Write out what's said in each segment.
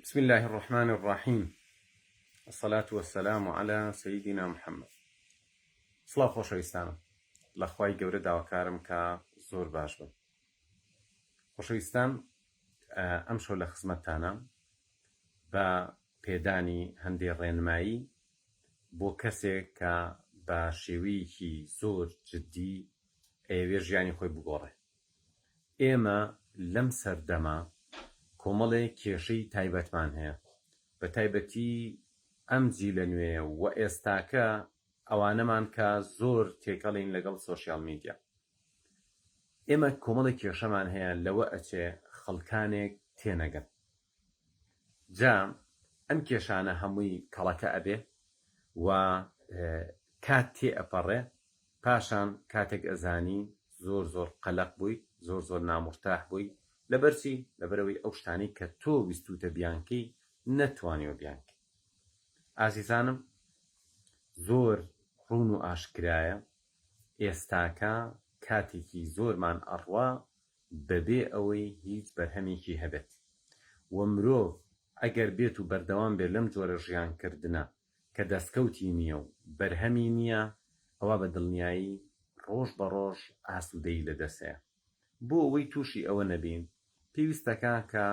بسم اللە الرحمن الرحیم الصلاة والسلام علی سیدنا محمد سڵاو خۆشەویستانم لە خوای گەورە داواکارم کە زۆر باش بن خۆشەویستان ئەمشەو لە خزمەتتانە بە پێدانی هەندێ ڕێنمایی بۆ کەسێک کە بە شێوەیەکی زۆر جدی ئەیەوێ ژیانی خۆی بگۆڕێ ئێمە لەم سەردەمە کۆمەڵێک کێشەی تایبەتمان هەیە، بە تایبەتی ئەم جیلە نوێیە و ئێستاکە ئەوانەمان کە زۆر تێکەڵین لەگەڵ سۆشیال میدیا. ئێمە کۆمەڵێک کێشەمان هەیە لەوە ئەچێ خەڵکانێک تێنەگەن. جا ئەم کێشانە هەمووی کەڵەکە ئەبێ و کات تێئەپەڕێ پاشان کاتێک ئەزانی زۆر زۆر قەلەق بوویت زۆر زۆر نامورتاح بووی لەبەر چی؟ لەبەرئەوەی ئەو شتانەی کە تۆ ویستووتە بیانکەی نەتوانیوە بیانکەی. ئازیزانم زۆر ڕوون و ئاشکرایە ئێستاکە کاتێکی زۆرمان ئەڕوا بەبێ ئەوەی هیچ بەرهەمێکی هەبێت و مرۆڤ ئەگەر بێت و بەردەوام بێت لەم جۆرە ژیانکردنە کە دەستکەوتی نییە و بەرهەمی نییە، ئەوا بە دڵنیایی ڕۆژ بە ڕۆژ ئاسوودەیی لە دەست هەیە. بۆ ئەوەی تووشی ئەوە نەبین، پێویستەکا کە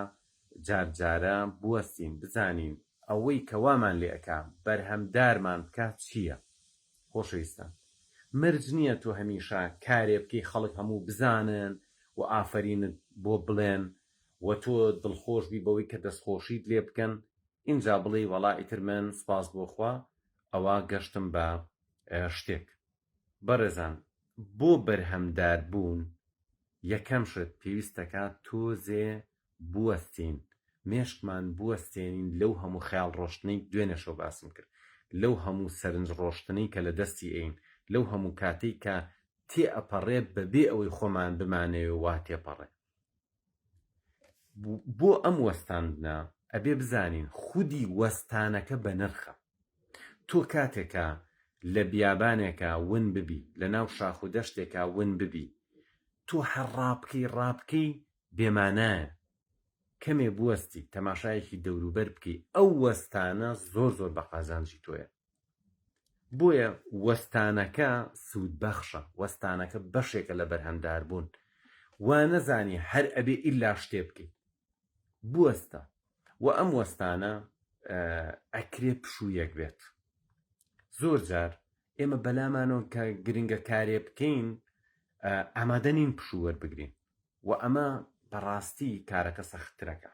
جار جارە بوەستین بزانین ئەوەی کە وامان لێ ئەکا بەرهەمدارمان بکا چییە؟ خۆشەویستان مەرج نییە تۆ هەمیشە کارێ بکەی خەڵک هەموو بزانن و ئافەرینت بۆ بڵێن و تۆ دڵخۆش بی بەوەی کە دەستخۆشیت لێ بکەن ئینجا بڵێی وەڵا ئیتر من سپاس بۆ خوا ئەوا گەشتم بە شتێک. بەڕێزان بۆ بەرهەمدار بوون یەکەم شت پێویستەکا تۆزێ بوەستین مێشکمان بوەستێنین لەو هەموو خەیاڵ ڕۆشتنەی دوێنێ شەو باسم کرد لەو هەموو سەرنج ڕۆشتنەی کە لە دەستی ئەین لەو هەموو کاتەی کە تێئەپەڕێ بەبێ ئەوەی خۆمان بمانەوێ وا تێپەڕێ. بۆ ئەم وەستاندنە ئەبێ بزانین خودی وەستانەکە بەنرخە. تۆ کاتێکا لە بیابانێکا ون ببی، لە ناو شاخ و دەشتێکا ون ببی، تۆ هەر ڕابکەی ڕابکەی بێمانایە. کەمێ بوەستی، تەماشایەکی دەوروبەر بکەی، ئەو وەستانە زۆر زۆر بە قازانجی تۆیە. بۆیە وەستانەکە سوودبەخشە، وەستانەکە بەشێکە لە بەرهەمداربوون. وا نەزانی هەر ئەبێ ئیلا شتێ بکەی. بوەستە و ئەم وەستانە ئەکرێ پشوویەک بێت. زۆر جار ئێمە بەلامانەوە کە گرنگە کارێ بکەین ئامادە نین پشوو وەربگرین و ئەمە بەڕاستی کارەکە سەختترەکە.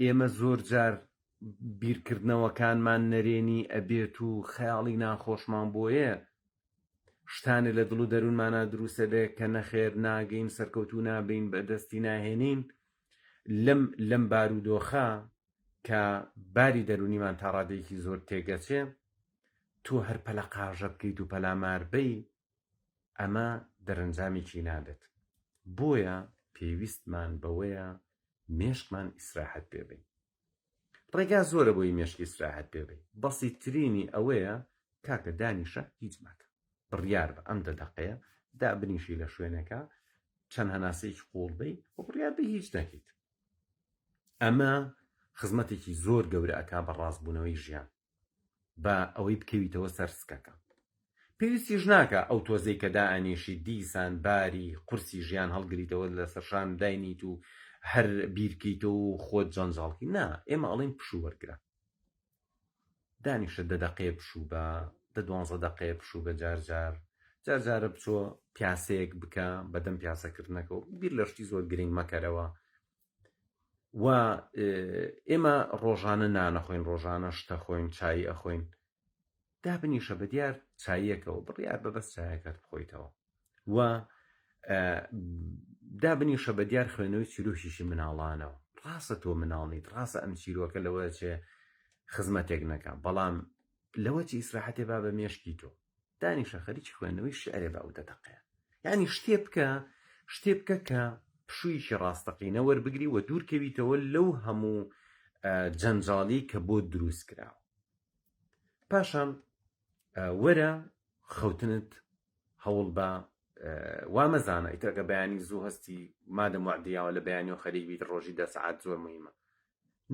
ئێمە زۆر جار بیرکردنەوەکانمان نەرێنی ئەبێت و خەیاڵی ناخۆشمان بۆیە شتانێ لە دڵ و دەروونمانا دروستەبێ کە نەخێر ناگەین سەرکەوتوو نابین بەدەستی ناهێنین لەم لەم بارودۆخە کە باری دەروونیمان تا ڕادەیەکی زۆر تێگەچێ تۆ هەر پەلەقاژە بکەیت و پەلامار بەی ئەمە دەرەنجامێکی نابێت بۆیە پێویستمان بەوەیە مێشکمان ئیسراحەت پێ بەین ڕێگا زۆرە بۆی مێشک ئیسراحەت پێ بەی بەسیترینی ئەوەیە کاکە دانیشە هیچ مەکە بڕیار بە ئەم دە دەقەیە دابنیشی لە شوێنەکە چەند هەناسەیەکی قوڵ بەی و بڕیار بە هیچ نەکەیت ئەمە خزمەتێکی زۆر گەورە ئەکا بە ڕاستبوونەوەی ژیان بە ئەوەی بکەویتەوە سەر سکەکە. پێویستیش ناکا ئەو تۆزەی کە دائەنیشی دیسان باری قورسی ژیان هەڵگریتەوە لەسەر شان داینیت و هەر بیرکەیتەوە و خۆت جەنجاڵکی نا ئێمە ئەڵێین پشوو وەرگرە دانیشە دە دەقەیە پشوو بە دە دوانزە دەقەیە پشوو بە جار جار جار جارە بچۆ پیاسەیەک بکە بەدەم پیاسەکردنەکەەوە بیر لە شتی زۆر گرنگ مەکەرەوە و ئێمە ڕۆژانە نانەخۆین ڕۆژانە شتە خۆین چایی ئەخۆین دابنیشە بە دیار چاییەکەوە بڕیار بە بەس چایەکەت بخۆیتەوە و دابنیشە بە دیار خوێنەوەی چیرۆکیشی مناڵانەوە ڕاستە تۆ مناڵ نیت ڕاستە ئەم چیرۆکە لەوە چێ خزمەتێک نەکە بەڵام لەوە چی ئیسراحەتێ با بە مێشکی تۆ دانیشە خەریکی خوێندنەوەی شیعرێ بە ئەو دە دەقەیە یعنی شتێ بکە شتێ بکە کە پشوویەکی ڕاستەقینە وەربگری و دوورکەویتەوە لەو هەموو جەنجاڵی کە بۆ دروست کراوە پاشان وەرە خەوتنت هەوڵ بە وا مەزانە ئیترەکە بەیانی زوو هەستی مادەم وعدیاوە لە بەیانی و خەریک بیت ڕۆژی دە سەعات زۆر مهمە.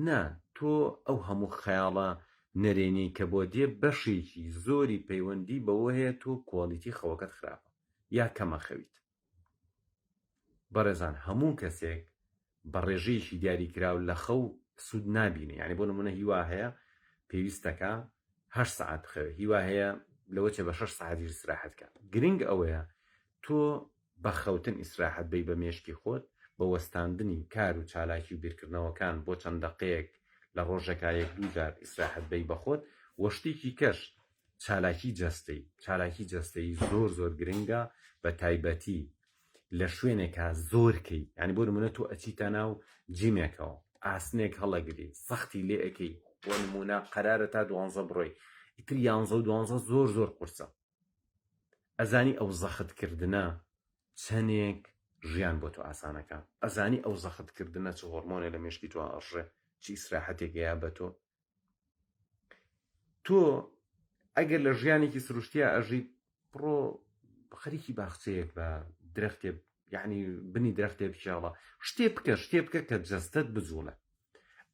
نا تۆ ئەو هەموو خەیاڵە نەرێنیەی کە بۆ دێ بەشێکی زۆری پەیوەندی بەوە هەیە تۆ quality خەوەکەت خراپە یا کەمە خەویت. بەڕێزان هەموو کەسێک بە ڕێژەیەکی دیاریکراو لە خەو سوود نابینێ یانی بۆ نمونە هیوا هەیە پێویستەکە هەشت سەعات بخەوێ هیوا هەیە لەوە چێ بە شەش سەعاتیش ئیسراحەت کە گرنگ ئەوەیە تۆ بە خەوتن ئیسراحەت بەی بە مێشکی خۆت بە وەستاندنی کار و چالاکی و بیرکردنەوەکان بۆ چەند دەقەیەک لە ڕۆژێکا یەک دوو جار ئیسراحەت بەی بە خۆت وە شتێکی کەش چالاکی جەستەیی، چالاکی جەستەیی زۆر زۆر گرنگە بە تایبەتی لە شوێنێکا زۆر کەی یانی بۆ نمونە تۆ ئەچیتە ناو جیمێکەوە ئاسنێک هەڵەگری سەختی لێ ئەکەی بۆ نمونە قەرارە تا دوانزە بڕۆی ئیتر یانزە و دوانزە زۆر زۆر قورسە ئەزانی ئەو زەخت کردنە چەنێک ژیان بۆ تۆ ئاسانەکە ئەزانی ئەو زەخت کردنە چ هۆرمۆنێ لە مێشکی تۆ ئەڕژێ چ ئیسراحەتێک ئەیا بە تۆ تۆ ئەگەر لە ژیانێکی سروشتیا ئەژیت بڕۆ خەریکی باخچەیەک بە درەختێ یعنی بنی درەختێ بکێڵە شتێ بکە شتێ بکە کە جەستەت بجوڵێ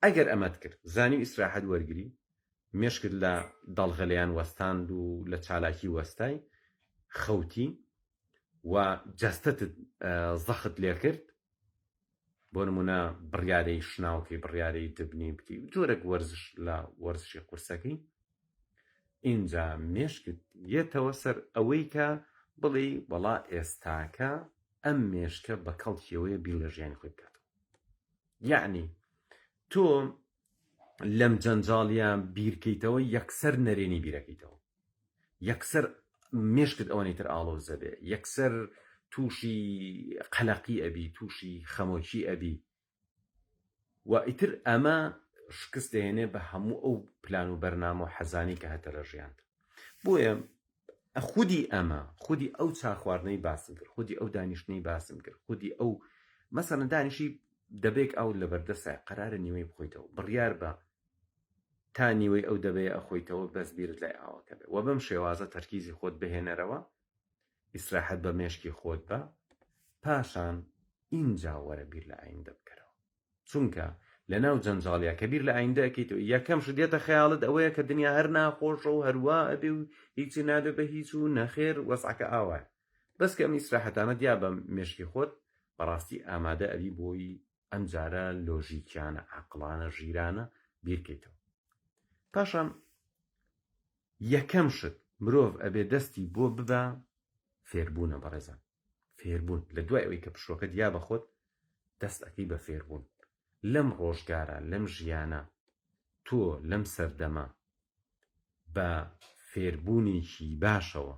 ئەگەر ئەمەت کرد زانی ئیسراحەت وەرگری مێشکت لە دەڵغەلیان وەستاند و لە چالاکی وەستای خەوتی و جەستەتت زەخت لێکرد بۆ نمونە بڕیارەی شناوکەی بڕیارەی دبنی بکەی جۆرێک وەرزش لە وەرزشی قورسەکەی ئینجا مێشکت یەتەوە سەر ئەوەی کە بڵێی وەڵا ئێستاکە ئەم مێشکە بە کەڵکیەوەیە بیر لە ژیانی خۆی بکاتەوە یعنی تۆ لەم جەنجاڵیان بیرکەیتەوە یەکسەر نەرێنی بیرەکەیتەوە یەکسەر مێشکت ئەوەنەی تر ئاڵۆز دەبێ یەکسەر تووشی قەلەقی ئەبی تووشی خەمۆکی ئەبی و ئیتر ئەمە شکست دەهێنێ بە هەموو ئەو پلان و بەرنامە و حەزانی کە هەتە لە ژیاندا بۆیە خودی ئەمە خودی ئەو چا خواردنەی باسم کرد خودی ئەو دانیشتنەی باسم کرد خودی ئەو مەسەلەن دانیشی دەبێک ئاو لەبەردەسە قەرارە نیوەی بخۆیتەوە بڕیار بە تا نیوەی ئەو دەبەیە ئەخۆیتەوە بەس بیرت لای ئاوەکە بێ وە بەم شێوازە تەرکیزی خۆت بهێنەرەوە ئیسراحەت بە مێشکی خۆت بە پاشان ئینجا وەرە بیر لە ئایندە بکەرەوە چونکە لە ناو جەنجاڵیا کە بیر لە ئایندە ئەکەیتەوە یەکەم شت دێتە خەیاڵت ئەوەیە کە دنیا هەر ناخۆشە و هەروا ئەبێ و هیچی نابێ بە هیچ و نەخێر وەزعەکە ئاوایە بەس کە ئەم ئیسراحەتانە دیا بە مێشکی خۆت بەڕاستی ئامادە ئەبی بۆی ئەمجارە لۆژیکیانە، عەقڵانە، ژیرانە بیرکەیتەوە. پاشان یەکەم شت مرۆڤ ئەبێ دەستی بۆ ببا فێربوونە بەڕێزان. فێربوون لە دوای ئەوەی کە پشووەکەت یا بە خۆت دەست ئەکەی بە فێربوون. لەم ڕۆژگارە، لەم ژیانە، تۆ لەم سەردەمە بە فێربوونێکی باشەوە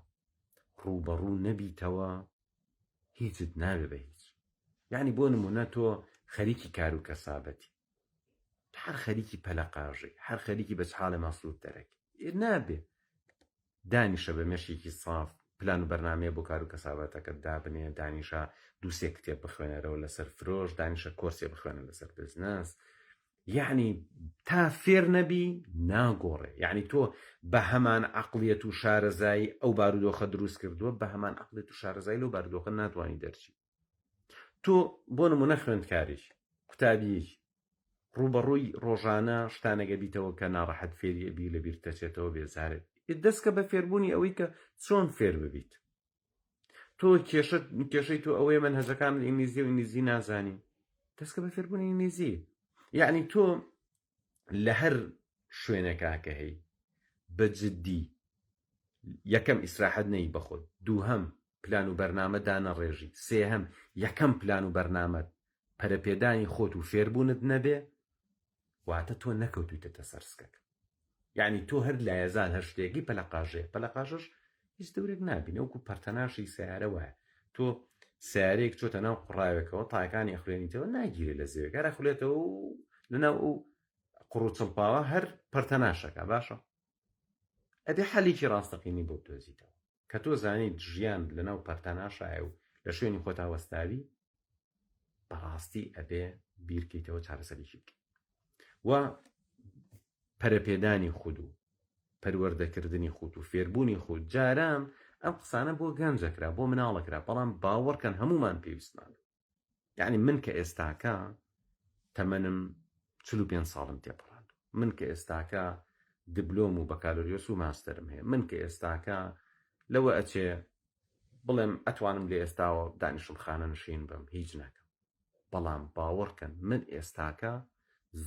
ڕووبەڕوو نەبیتەوە هیچت ناوێ بە هیچ یعنی بۆ نمونە تۆ خەریکی کار و کەسابەتی هەر خەریکی پەلەقاژی هەر خەریکی بە حاڵێ مەسرور دەرەکی نابێ دانیشە بە مێشکێکی ساف پلان و بەرنمەیە بۆ کار و کەسابەتەکەت دابنێ دانیشە دووسێ کتێب بخوێنەرەوە لەسەر فرۆش دانیشە کۆرسێ بخوێنە لەسەر بزنس یەعنی تا فێر نەبی ناگۆڕێ یەعنی تۆ بە هەمان عەقڵیەت و شارەزایی ئەو بارودۆخە دروست کردووە بە هەمان عەقڵیەت و شارەزایی لەو بارودۆخە ناتوانی دەرچی تۆ بۆ نمونە خوێندکاریش قوتابیش ڕوبەڕووی ڕۆژانە شتانێک ئەبیتەوە کە ناڕەحەت فێری ئەبی لە بیرت دەچێتەوە بێزارت دەستکە بە فێربوونی ئەوەی کە چۆن فێر ببیت تۆ کێشت کێشەی تۆ ئەوەیە مەنهەجەکانت ئینگلیزی و ئینگلیزی نازانی دەستکە بە فێربوونی ئینگلیزی یعنی تۆ لە هەر شوێنێکا کە هەی بە جدی یەکەم ئیسراحەت نەی بەخۆت دووهەم پلان و بەرنامە دانەڕێژی سێهەم یەکەم پلان و بەرنامەت پەرەپێدانی خۆت و فێربوونت نەبێ واتە تۆ نەکەوتویتەتە سەر سکەکە یعنی تۆ هەر لایەزان هەر شتێکی پەلەقاژەیە پەلەقاژەش هیچ دەورێک نابینە وەکو پەرتەناشی سیارە وایە تۆ سیارەیەک چۆتە ناو قوڕاوێکەوە تاکانی ئەخوێنیتەوە ناگیرێ لە زەوێک هەر ئەخولێتەوە و لەناو ئەو قوڕ و چڵپاوە هەر پەرتەناشەکە باشە ئەبێ حەلێکی ڕاستەقینی بۆ بدۆزیتەوە کە تۆ زانیت ژیان لەناو پەرتەناشایە و لە شوێنی خۆتا وەستاوی بەڕاستی ئەبێ بیرکەیتەوە چارەسەرێکی بکەیت و پەرەپێدانی خود و پەروەردەکردنی خود و فێربوونی خود جاران ئەم قسانە بۆ گەنجەکرا بۆ مناڵەکرا بەڵام باوەڕکەن هەمومان پێویستمان یعنی من کە ئێستاکە تەمەنم 45 ساڵم تێپەڕاند من کە ئێستاکە دبلۆم و بەکالۆریۆس و ماستەرم هەیە من کە ئێستاکە لەوە ئەچێ بڵێم ئەتوانم لە ئێستاوە دانیشم خانەنشین بم هیچ نەکەم بەڵام باوەڕکەن من ئێستاکە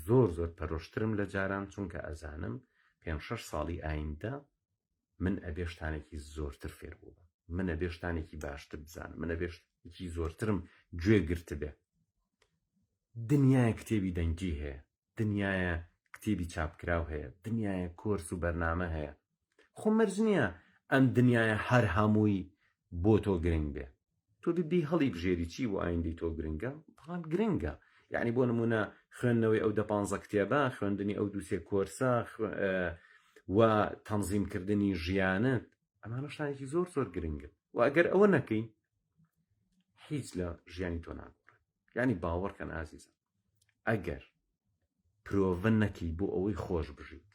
زۆر زۆر پەرۆشترم لە جاران چونکە ئەزانم پێنج شەش ساڵی ئایندە من ئەبێ شتانێکی زۆرتر فێر بووبم من ئەبێ شتانێکی باشتر بزانم من ئەبێ شتێکی زۆرترم گوێ گرتبێ دنیایە کتێبی دەنگی هەیە دنیایە کتێبی چاپکراو هەیە دنیایە کۆرس و بەرنامە هەیە خۆ مەرج نییە ئەم دنیایە هەر هەمووی بۆ تۆ گرنگ بێ تۆ ببی هەڵی بژێری چی بۆ ئایندەی تۆ گرنگە بەڵام گرنگە یعنی بۆ نمونە خوێندنەوەی ئەو دە پانزە کتێبە خوێندنی ئەو دووسێ کۆرسە و تەنزیمکردنی ژیانت ئەمانە شتانێکی زۆر زۆر گرنگن و ئەگەر ئەوە نەکەی هیچ لە ژیانی تۆ ناگۆڕێت یعنی باوەڕکەن ئازیزم ئەگەر پرۆڤە نەکەی بۆ ئەوەی خۆش بژیت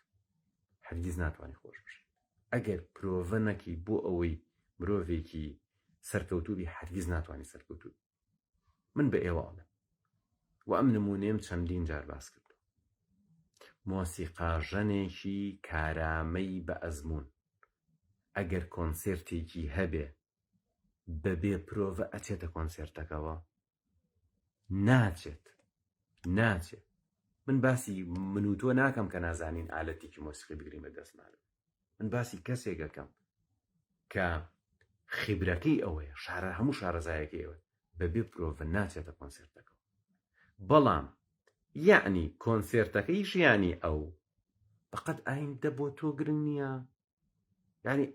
هەرگیز ناتوانانی خۆش بژیت ئەگەر پرۆڤە نەکەی بۆ ئەوەی مرۆڤێکی سەرکەوتوبی هەرگیز ناتوانانی سەرکەوتوبی من بە ئێوە ئەڵێم و ئەم نمونەیەم چەندین جار باس کردو مۆسیقاژەنێکی کارامەی بە ئەزمون ئەگەر کۆنسێرتێکی هەبێ بەبێ پرۆڤە ئەچێتە کۆنسێرتەکەوە ناچێت ناچێت من باسی من و تۆ ناکەم کە نازانین ئالەتێکی مۆسیقی بگرین بە دەستمانەوە من باسی کەسێک ئەکەم کە خیبرەکەی ئەوەیە شارە هەموو شارەزایەکەی ئەوە بەبێ پرۆڤە ناچێتە کۆنسێرتەکەەوە بەڵام یەعنی کۆنسێرتەکەی ژیانی ئەو بەقەت ئایندە بۆ تۆ گرنگ نییە یعنی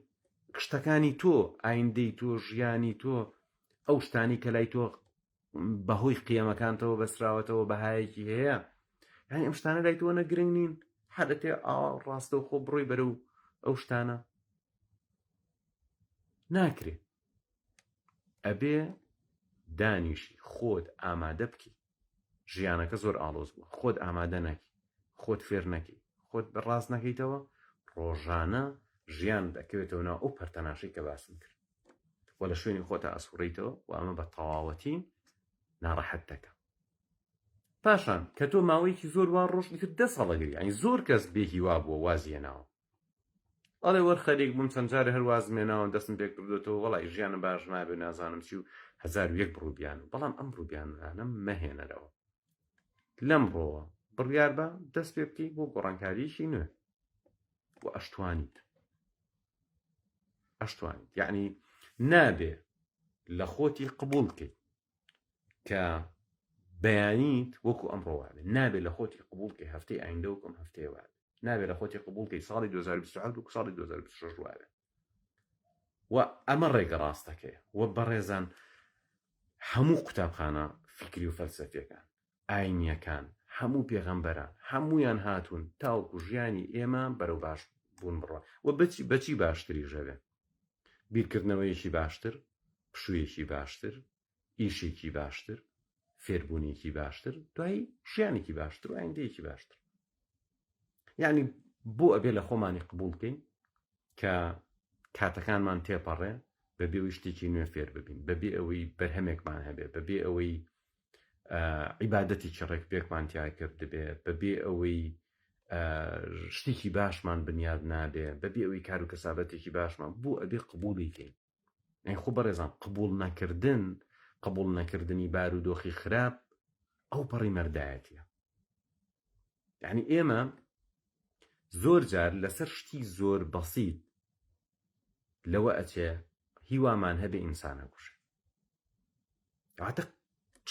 شتەکانی تۆ ئایندەی تۆ ژیانی تۆ ئەو شتانی کە لای تۆ بەهۆی قیەمەکانتەوە بەسراوەتەوە بەهایەکی هەیە یعنی ئەم شتانە لای تۆ نەگرنگ نین حەدەتێ ئاوا ڕاستەوخۆ بڕۆی بەرەو ئەو شتانە ناکرێ ئەبێ دانیشی خۆت ئامادە بکەیت ژیانەکە زۆر ئاڵۆز بووە خۆت ئامادە نەکی خۆت فێر نەکەی خۆت ڕاست نەکەیتەوە ڕۆژانە ژیان دەکەوێتەوە ناو ئەو پەرتەناشەی کە باسم کرد و لە شوێنی خۆتە ئەسوڕیتەوە و ئەمە بە تەواوەتی ناڕەحەت دەکە پاشان کە تۆ ماوەیەکی زۆر وا ڕۆژ تر دەست هەڵەگری یعنی زۆر کەس بێهیوا بووە وازی هێناوە ئەڵێ وەر خەریک بووم چەند جارێ هەر وازم هێناوە دەستم پێ کردوێتەوە وەڵی ژیانم باش نابێ نازانم چی و 1001 بڕوبیان بەڵام ئەم ڕووبیانانە مەهێنەرەوە لەمڕۆوە بڕیار بە دەست پێ بکەی بۆ گۆڕانکاریی نوێ و ئەشتوانیت ئەشتوانیت یعنی نابێ لە خۆتی قبول بکەیت کە بەیانیت وەکو ئەمڕۆ وابێ نابێ لە خۆتی قبول کەی هەفتەی ئایندە وەکو ئەم هەفتەیە وابێ نابێ لە خۆتی قبول کەی ساڵی 2027 وەکو ساڵی 2026 وابێ و ئەمە ڕێگە ڕاستەکەیە و بەڕێزان هەموو قوتابخانە فیکری و فەلسەفیەکان ئاینیەکان هەموو پێغەمبەران هەمویان هاتوون تاوەکو ژیانی ئێمە بەرەو باش بوون بڕە و بەچی بەچی باشتری ژەوێ بیرکردنەوەیەکی باشتر پشوویەکی باشتر ئیشێکی باشتر فێربوونێکی باشتر دوایی ژیانێکی باشتر و ئایندەیەکی باشتر یعنی بۆ ئەبێ لە خۆمانی قبول بکەین کە کاتەکانمان تێپەڕێ بەبێ ئەوەی شتێکی نوێ فێر ببین بەبێ ئەوەی بەرهەمێکمان هەبێ بەبێ ئەوەی عیبادەتێکی ڕێک پێکمان تیا کردبێ بەبێ ئەوەی شتێکی باشمان بنیاد نابێ بەبێ ئەوەی کار و کەسابەتێکی باشمان بۆ ئەبێ قبولی کەین ئەی خۆ بەڕێزان قبول نەکردن قبول نەکردنی بارودۆخی خراپ ئەو پەڕی مەردایەتیە یعنی ئێمە زۆر جار لەسەر شتی زۆر بەسیت لەوە ئەچێ هیوامان هەبێ ئینسانە کوژێ واتە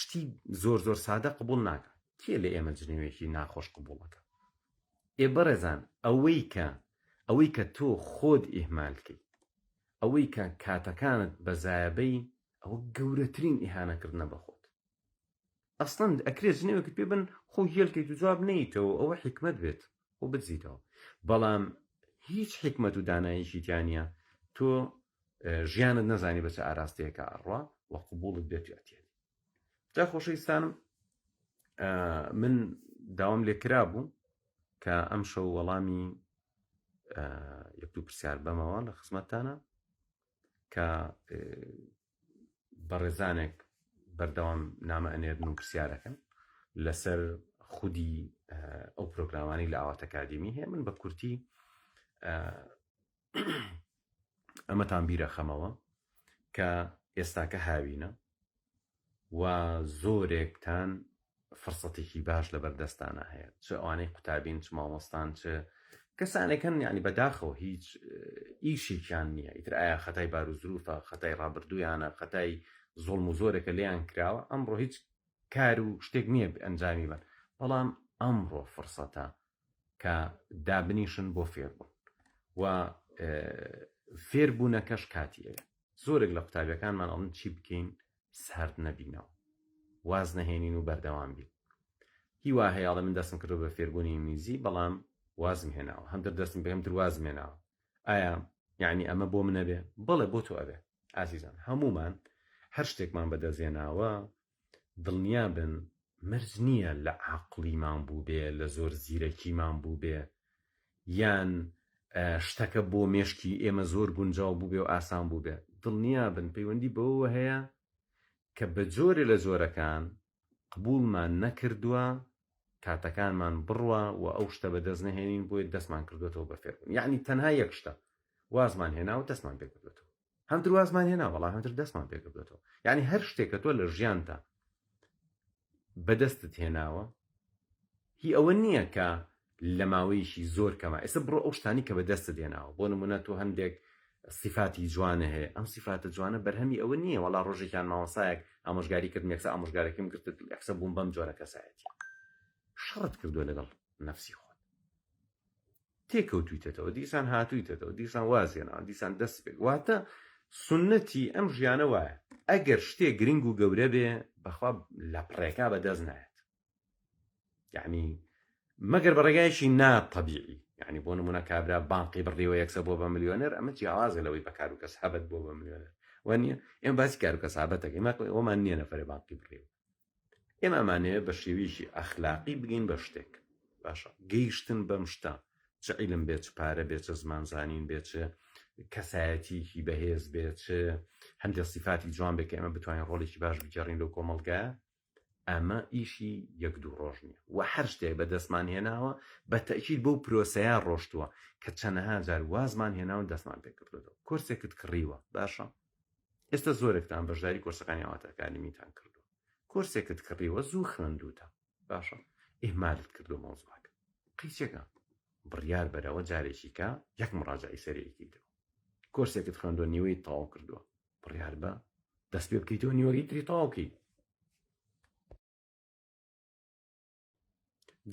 شتی زۆر زۆر سادە قبول ناکە کێ لە ئێمە جنێوێکی ناخۆش قبوڵەکە ئێ بەڕێزان ئەوەی کە ئەوەی کە تۆ خۆت ئیهمالکەی ئەوەی کە کاتەکانت بەزایەبەی ئەوە گەورەترین ئیهانەکردنە بە خۆت ئەسڵەن ئەکرێ جنێوێکت پێ بن خۆ هێلکەیت و جواب نەیتەوە ئەوە حیکمەت بێت خۆ بدزیتەوە بەڵام هیچ حیکمەت و داناییشی تیا نییە تۆ ژیانت نەزانی بە چ ئاراستەیەکە ئەڕوا و قبوڵت بێت و ئەتیادی جا خۆشەویستانم من داوام لێ کرابوو کە ئەم شەو وەڵامی یەک دوو پرسیار بەمەوە لە خزمەتتانە کە بەڕێزانێک بەردەوام نامە ئەنێرن و پرسیارەکەن لەسەر خودی ئەو پرۆگرامانی لە ئاوات ئەکادیمی هەیە من بە کورتی ئەمەتان بیرەخەمەوە کە ئێستاکە هاوینە و زۆرێکتان فرسەتێکی باش لەبەر دەستانە هەیە چ ئەوانەی قوتابین چ مامۆستان چ کەسانێک هەن یعنی بەداخەوە هیچ ئیشێکیان نییە ئیتر ئایا خەتای باروزروفە خەتای ڕابردوویانە خەتای زوڵم و زۆرێکە لێیان کراوە ئەمڕۆ هیچ کار و شتێک نییە ئەنجامی بن بەڵام ئەمڕۆ فرسەتە کە دابنیشن بۆ فێربوون و فێربوونەکەش کاتی ئەوێ زۆرێک لە قوتابیەکانمان ئەڵن چی بکەین سارد نەبینەوە واز نەهێنین و بەردەوام بین هیوا هەیە ئەڵێ من دەستم کردو بە فێربوونی ئینگلیزی بەڵام وازم هێناوە هەمتر دەستم پێ هەمتر وازم هێناوە ئایا یعنی ئەمە بۆ منە بێ بەڵێ بۆ تۆ ئەبێ ئازیزان هەمومان هەر شتێکمان بەدەستهێناوە دڵنیا بن مەرج نییە لە عاقڵیمان بووبێ لە زۆر زیرەکیمان بووبێ یان شتەکە بۆ مێشکی ئێمە زۆر گونجاو بووبێ و ئاسان بووبێ دڵنیا بن پەیوەندی بەوەوە هەیە کە بە جۆرێ لە جۆرەکان قبوڵمان نەکردووە کاتەکانمان بڕوا و ئەو شتە بەدەست نەهێنین بۆیە دەستمان کردوێتەوە بە فێربوون یعنی تەنها یەک شتە وازمان هێنا و دەستمان پێکردوێتەوە هەمتر وازمان هێنا بەڵام هەمتر دەستمان پێکردوێتەوە یعنی هەر شتێک کە تۆ لە ژیانتا بەدەستت هێناوە هی ئەوە نییە کە لە ماوەیەکی زۆر کەمە ئێستا بڕۆ ئەو شتانی کە بەدەستت هێناوە بۆ نمونە تۆ هەندێک سیفاتی جوانە هەیە ئەم سیفاتە جوانە بەرهەمی ئەوە نییە وەڵا ڕۆژێکیان مامۆسایەک ئامۆژگاری کردم یەکسە ئامۆژگارەکەم گرت یەکسە بووم بەم جۆرە کەسایەتی شەڕت کردووە لەگەڵ نەفسی خۆت تێکەوتویتەتەوە دیسان هاتوویتەتەوە دیسان وازێنەوە دیسان دەست پێک واتە سنەتی ئەم ژیانە وایە ئەگەر شتێ گرنگ و گەورە بێ بەخوا لە پڕێکا بەدەست نایەت یعنی مەگەر بە ڕێگایەکی ناتەبیعی یعنی بۆ نمونە کابرا بانقی بڕیوە یەکسە بۆ بە ملیۆنەر ئەمە جیاوازە لەوەی بە کار و کەسابەت بۆ بە ملیۆنەر وانە ئێمە باسی کار و کەسابەتەکەی مە ئەومان نییە نەفرێ بانقی بڕیوە ئێمە ئەمانەیە بە شێوەیەکی ئەخلاقی بگەین بە شتێک باشە گەیشتن بەم شتە چ عیلم بێ چ پارە بێ چ زمان زانین بێ چ کەسایەتیەکی بەهێز بێ چ هەندێک سیفاتی جوان بێ کە ئێمە بتوانین ڕۆڵێکی باش بگێڕین لەو کۆمەڵگایە ئەمە ئیشی یەک دوو ڕۆژ نییە و هەر شتێک بە دەستمان هێناوە بە تەئکید بەو پرۆسەیە ڕۆشتووە کە چەنەها جار وازمان هێناوە دەستمان پێکردوەوە کۆرسێکت کڕیوە باشە ئێستا زۆرێکتان بەشداری کۆرسەکانی ئاوات ئەکادیمیتان کردووە کۆرسێکت کڕیوە زوو خوێندوتە باشە ئیهمالت کردو مەوزوعەکە قیچەکە بڕیار بەرەوە جارێکی کە یەک مڕاجعی سەرەکی کۆرسێکت خوێندوە نیوەی تەواو کردووە بڕیار بە دەست پێ بکەیتەوە نیوەگەی تری تەواو کەی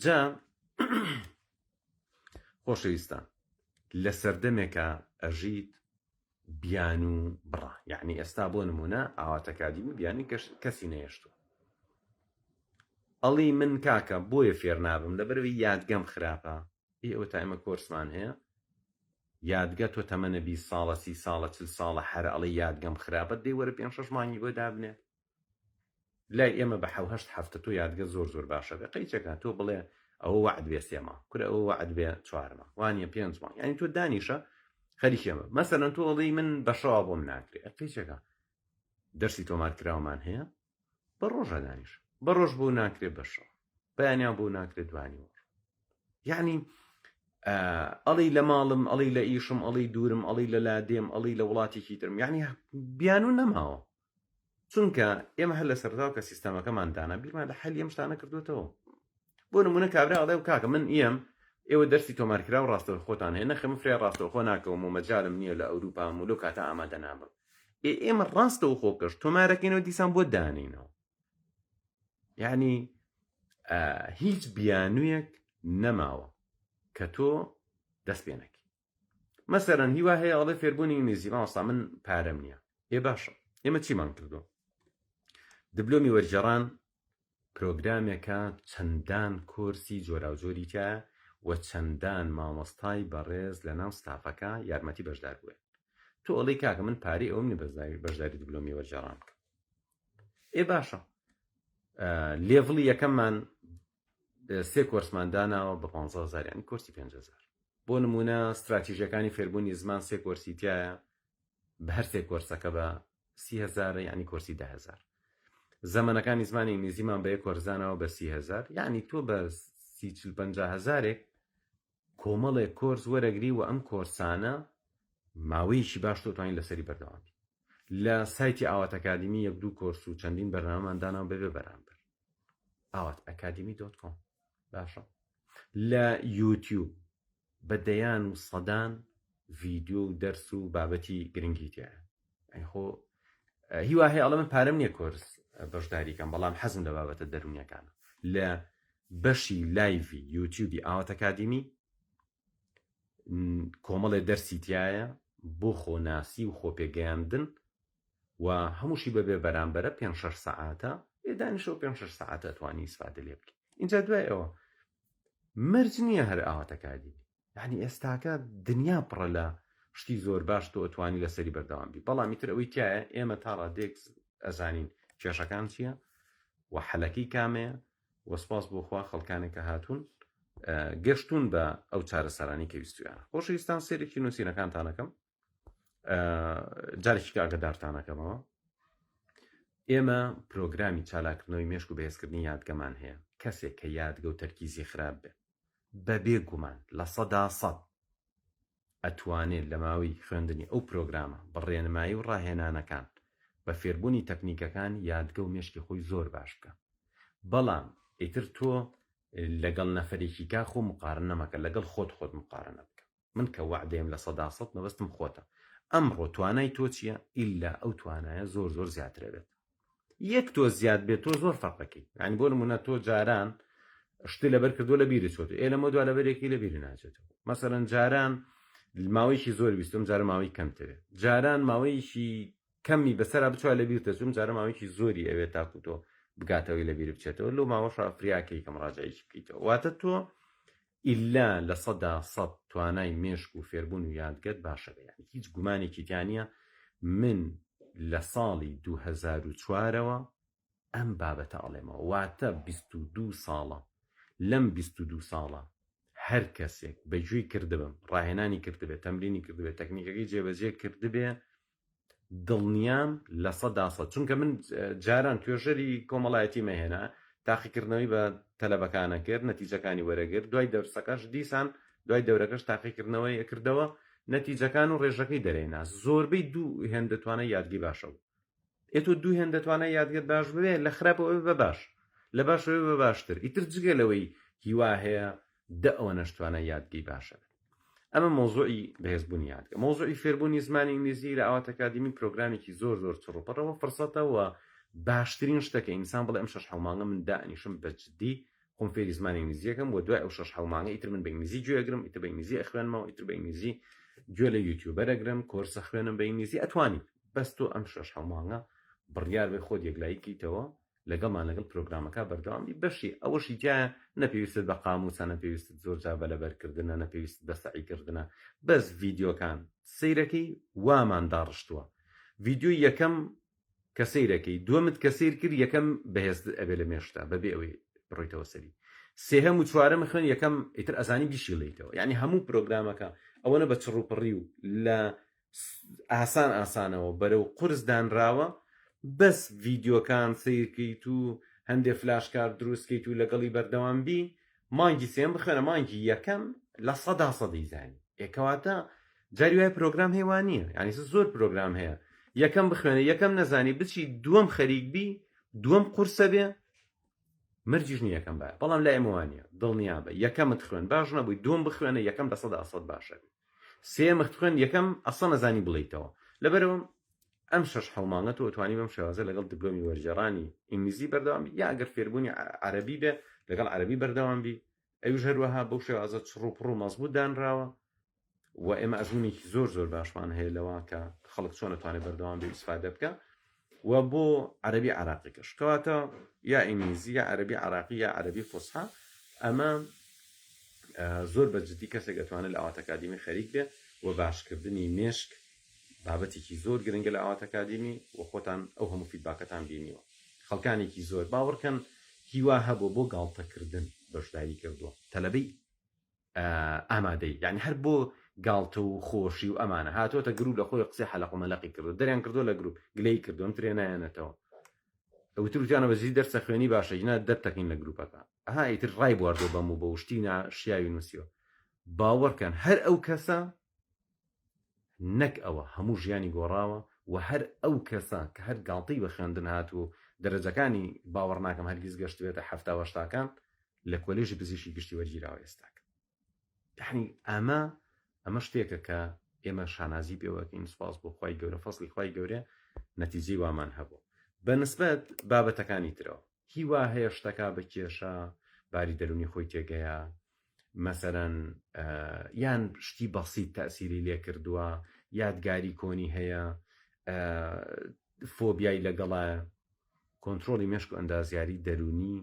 جا خۆشەویستان لە سەردەمێکە ئەژیت بیان و بڕە یعنی ئێستا بۆ نمونە ئاواتەکادیمی بیانی کەسی نەهێشتووە ئەڵی من کاکە بۆیە فێر نابم لەبەرەوەی یادگەم خراپە ئی ئەوە تا ئێمە کۆرسمان هەیە یادگە تۆ تەمەنە 20 ساڵە 30 ساڵە 40 ساڵە هەر ئەڵێ یادگەم خراپە دەی وەرە پێنج شەش مانگی بۆ دابنێ لای ئێمە بە حەو هەشت هەفتە تۆ یادگە زۆر زۆر باشە بێ قەیچەکە تۆ بڵێ ئەوە وەعد بێ سێ مانگ کورە ئەوە وەعد بێ چوار مانگ وانە پێنج مانگ یعنی تۆ دانیشە خەریکی ئەمە مەسەلەن تۆ ئەڵێی من بەشەوە بۆم ناکرێ قەیچەکە دەرسی تۆمارکراومان هەیە بە ڕۆژە دانیش بە ڕۆژ بۆ ناکرێ بەشەوە بەیانیان بۆ ناکرێت دوانی یعنی ئەڵی لە ماڵم ئەڵی لە ئیشم ئەڵی دوورم ئەڵی لە لادێم ئەڵی لە وڵاتێکی ترم یعنی بیانو نەماوە چونکە ئێمە هەر لە سەرتاوە کە سیستەمەکەمان دانا بیرمان لە حەلی ئەم شتانە کردوێتەوە بۆ نمونە کابرا ئەڵێ و کاکە من ئێم ئێوە دەرسی تۆمارکرا و ڕاستەوخۆتان هەیە نەخێ من فریا ڕاستەوخۆ ناکەوم و مەجالم نییە لە ئەوروپام و لەو کاتە ئامادە نابم ئێ ئێمە ڕاستەوخۆکەش تۆمارەکەینەوە دیسان بۆ دانینەوە یعنی هیچ بیانوویەک نەماوە کە تۆ دەست پێ نەکەی مەسەرەن هیوا هەیە ئەڵێ فێربوونی ئینگلیزی مامۆستا من پارەم نییە ئێ باشە ئێمە چیمان کردو دبلۆمی وەرگێڕان پرۆگرامێکە چەندان کۆرسی جۆراوجۆری تایە و چەندان مامۆستای بەڕێز لە ناو ستافەکە یارمەتی بەشدار بووێ تۆ ئەڵێی کاکە من پارەی ئەوم نیە بەشداری دبلۆمی وەرگێڕان بکەم ئێ باشە level ی یەکەممان سێ کۆرسمان داناوە بە 15هزار یعنی کۆرسی 5هزار بۆ نمونە ستراتیژەکانی فێربوونی زمان سێ کۆرسی تایە بە هەر سێ کۆرسەکە بە 30هزارە یعنی کۆرسی دههزار زەمەنەکانی زمانی ئینگلیزیمان بە یەک کۆرس داناوە بە 30هزار یعنی تۆ بە سی چل پەنجا هەزارێک کۆمەڵێک کۆرس وەرەگری و ئەم کۆرسانە ماوەیەکی باش تۆ توانین لەسەری بەردەوام بی. لە سایتی ئاوات ئەکادیمی یەک دوو کۆرس و چەندین بەرنامەمان داناوە بەبێ بەرامبەر. ئاوات ئەکادیمی dot com. باشە لە یوتیوب بە دەیان و سەدان ڤیدیۆ و دەرس و بابەتی گرنگی تایە. ئەی خۆ هیوا هەیە ئەڵێ من پارەم نییە کۆرس بەشداریکەم بەڵام حەزم لە بابەتە دەروونیەکانە. لە بەشی live ی یوتیوبی ئاوات ئەکادیمی کۆمەڵێ دەرسی تایە بۆ خۆناسی و خۆپێگەیاندن و هەمووشی بەبێ بەرامبەرە پێ شەش سەعاتە ئێ دانیشەوە پێ شەش سەعاتە توانی ئیسفادە لێ بکەی. اینجا دوای ئەوە مەرج نییە هەر ئاوات ئەکادیمی، یعنی ئێستاکە دنیا پڕە لە شتی زۆر باش تۆ ئەتوانی لەسەری بەردەوام بی، بەڵام ئیتر ئەوەی تایە ئێمە تا ڕادەیەک ئەزانین کێشەکان چییە و حەلەکەی کامەیە و سپاس بۆ خوا خەڵکانێک کە هاتوون گەشتون بە ئەو چارەسەرانی کە ویستویانە. خۆشەویستان سێرێکی نووسینەکانتانەکەم جارێکی کە ئاگادارتانەکەمەوە ئێمە پرۆگرامی چالاکردنەوەی مێشک و بەهێزکردنی یادگەمان هەیە. کەسێک کە یادگە و تەرکیزی خراپ بێ بەبێ گومان 100% ئەتوانێ لە ماوەی خوێندنی ئەو پرۆگرامە بە ڕێنمایی و ڕاهێنانەکان بە فێربوونی تەکنیکەکان یادگە و مێشکی خۆی زۆر باش بکا. بەڵام ئیتر تۆ لەگەڵ نەفەرێکی کا خۆ مقارنە مەکە لەگەڵ خۆت خۆت مقارنە بکە. من کە وەعدەیەم 100% مەبەستم خۆتە. ئەمڕۆ توانای تۆ چییە ئیلا ئەو توانایە زۆر زۆر زیاترە بێت. یەک تۆ زیاد بێت تۆ زۆر فەرقەکەی. یعنی بۆ نمونە تۆ جاران شتی لەبەر کردو لە بیری چۆت ئێ لەمە دوا لەبەرێکی لە بیری ناچێتەوە. مەسەلەن جاران ماوەیەکی زۆر ویستم جارە ماوەی کەمترێ. جاران ماوەیەکی کەمی بەسەرا بچوە لە بیر دەچوم جارە ماوەیەکی زۆری ئەوێت تاکو تۆ بگاتەوەی لە بیر بچێتەوە لەو ماوەشا فریاکەی کەم ڕاجعیش بکەیتەوە. واتە تۆ ئیلا 100% توانای مێشک و فێربوون و یادگەت باشە بێ. یعنی هیچ گومانێکی تیا نییە. من لە ساڵی 2004ەوە ئەم بابەتە ئەڵێمەوە، واتە 22 ساڵە. لەم 22 ساڵە هەر کەسێک بە گوێی کردبم، ڕاهێنانی کردبێ، تەمرینی کردبێ، تەکنیکەکەی جێبەجێ کردبێ، دڵنیام 100%. چونکە من جاران توێژەری کۆمەڵایەتی مەهێنا، تاقیکردنەوەی بە تەلەبەکانە کرد، نەتیجەکانی وەرەگرت، دوای دەرسەکەش دیسان دوای دەورەکەش تاقیکردنەوەی ئەکردەوە، نەتیجەکان و ڕێژەکەی دەرێنا. زۆربەی دوو هێندە توانای یادگەی باشە بوو. ئێ تۆ دوو هێندە توانای یادگەت باش ببێ، لە خراپەوە بێ بە باش، لە باشەوە بێ بە باشتر. ئیتر جگە لەوەی هیوا هەیە دە ئەوەنەش توانای یادگەی باشە بێت. ئەمە مەوزوعی بەهێزبوونی یادگە. مەوزوعی فێربوونی زمانی ئینگلیزی لە ئاوات ئەکادیمی پرۆگرامێکی زۆر زۆر چڕوپڕەوە فرسەتە و باشترین شتە کە ئینسان بڵێ ئەم شەش حەو مانگە من دائەنیشم بە جدی خۆم فێری زمانی ئینگلیزیەکەم و دوای ئەو شەش حەو مانگە ئیتر من بە ئینگلیزی گوێ ئەگرم، ئیتر بە ئینگلیزی ئەخوێنمەوە، ئیتر بە ئینگلیزی گوێ لە YouTuber ئەگرم، کۆرسە خوێنم بە ئینگلیزی. ئەتوانیت بەس تۆ ئەم شەش حەو مانگە بڕیار بێ خۆت یەکلایی کەیتەوە لەگەڵمان لەگەڵ پرۆگرامەکە بەردەوام بی. بەشی ئەوەشی تیایە نە پێویستت بە قاموسە، نە پێویستت زۆر جار بە لەبەرکردنە، نە پێویستت بە سەعیکردنە، بەس ڤیدیۆکان سەیرەکەی وامان داڕشتووە. ڤیدیۆی یەکەم کە سەیرەکەی، دووەمت کە سەیر کرد یەکەم بەهێز ئەبێ لە مێشکتا بەبێ ئەوەی بڕۆیتەوە سەری. سێهەم و چوارەم خوێن یەکەم ئیتر ئەزانی بیشیڵێیتەوە. یعنی هەموو پرۆگرامەکە ئەوەنە بە چڕوپڕی و لە ئاسان ئاسانەوە بەرەو قورس دانراوە، بەس ڤیدیۆکان سەیرکەیت و هەندێ flash card دروستکەیت و لەگەڵی بەردەوام بی، مانگی سێم بخوێنە مانگی یەکەم 100% زانی. ئێ کەواتە جاری وایە پرۆگرام هەیە وا نییە، یعنی زۆر پرۆگرام هەیە یەکەم بخوێنە یەکەم نەزانی بچی دووەم خەریک بی دووەم قورسە بێ، مەرجیش نییە یەکەم بایە، بەڵام لای ئێمە وا نییە. دڵنیابە یەکەمت خوێن باش نەبووی دووەم بخوێنە یەکەم 100% باشە بێ، سێیەمت خوێن یەکەم ئەسڵەن نەزانی بڵێیتەوە. لەبەرەوە ئەم شەش حەو مانگە تۆ ئەتوانی بەم شێوازە لەگەڵ دبلۆمی وەرگێڕانی ئینگلیزی بەردەوام بی، یا ئەگەر فێربوونی عەرەبی بێ لەگەڵ عەرەبی بەردەوام بی، ئەویش هەروەها بەو شێوازە چڕ و پڕ و مەزبوط دانراوە و ئێمە ئەزمونێکی زۆر زۆر باشمان هەیە لەوە کە خەڵک چۆن ئەتوانێت بەردەوام بێ ئیسفادە بکە و بۆ عەرەبی عراقیکەش کەواتە یا ئینگلیزی یا عەرەبی عراقی یا عەرەبی فوسحا، ئەمە زۆر بە جدی کەسێک ئەتوانێت لە ئاوات ئەکادیمی خەریک بێ و باشکردنی مێشک بابەتێکی زۆر گرنگە لە ئاوات ئەکادیمی و خۆتان ئەو هەموو feedback ەتان بینیوە. خەڵکانێکی زۆر باوەڕکەن هیوا هەبووە بۆ گاڵتەکردن بەشداری کردووە، تەلەبەی ئامادەی یعنی هەر بۆ گاڵتە و خۆشی و ئەمانە هاتووەتە گروپ لە خۆی قسەی حەلەق و مەلەقی کردو دەریان کردو لە گروپ گلەی کردو ئەم ترێ نایەنێتەوە. وتر وتیانە بە جدی دەرسە خوێنی باشە گینا دەرتەکەین لە گروپەکە ئەها ئیتر ڕای بواردوە بەم و بەو شتی نا شیاوی نووسیوە باوەڕکەن هەر ئەو کەسە نەک ئەوە هەموو ژیانی گۆڕاوە و هەر ئەو کەسە کە هەر گاڵتەی بە خوێندن هاتووە و دەرەجەکانی باوەڕ ناکەم هەرگیز گەشتبێتە 70 و هەشتاکان لە کۆلێژی پزیشکی گشتی وەرگیراوە ئێستاکە یعنی ئەمە ئەمە شتێکە کە ئێمە شانازی پێوەکەین سپاس بۆ خوای گەورە فەزڵی خوای گەورە نەتیجەی وامان هەبوو بە نسبەت بابەتەکانی ترەوە هیوا هەیە شتەکە بە کێشە باری دەرونی خۆی تێگەیە مەسەرەن یان شتی بەسیت تەسیری لێ کردووە یادگاری کۆنی هەیە فۆبیای لەگەڵایە کۆنترۆڵی مێشک و ئەندازیاری دەرونی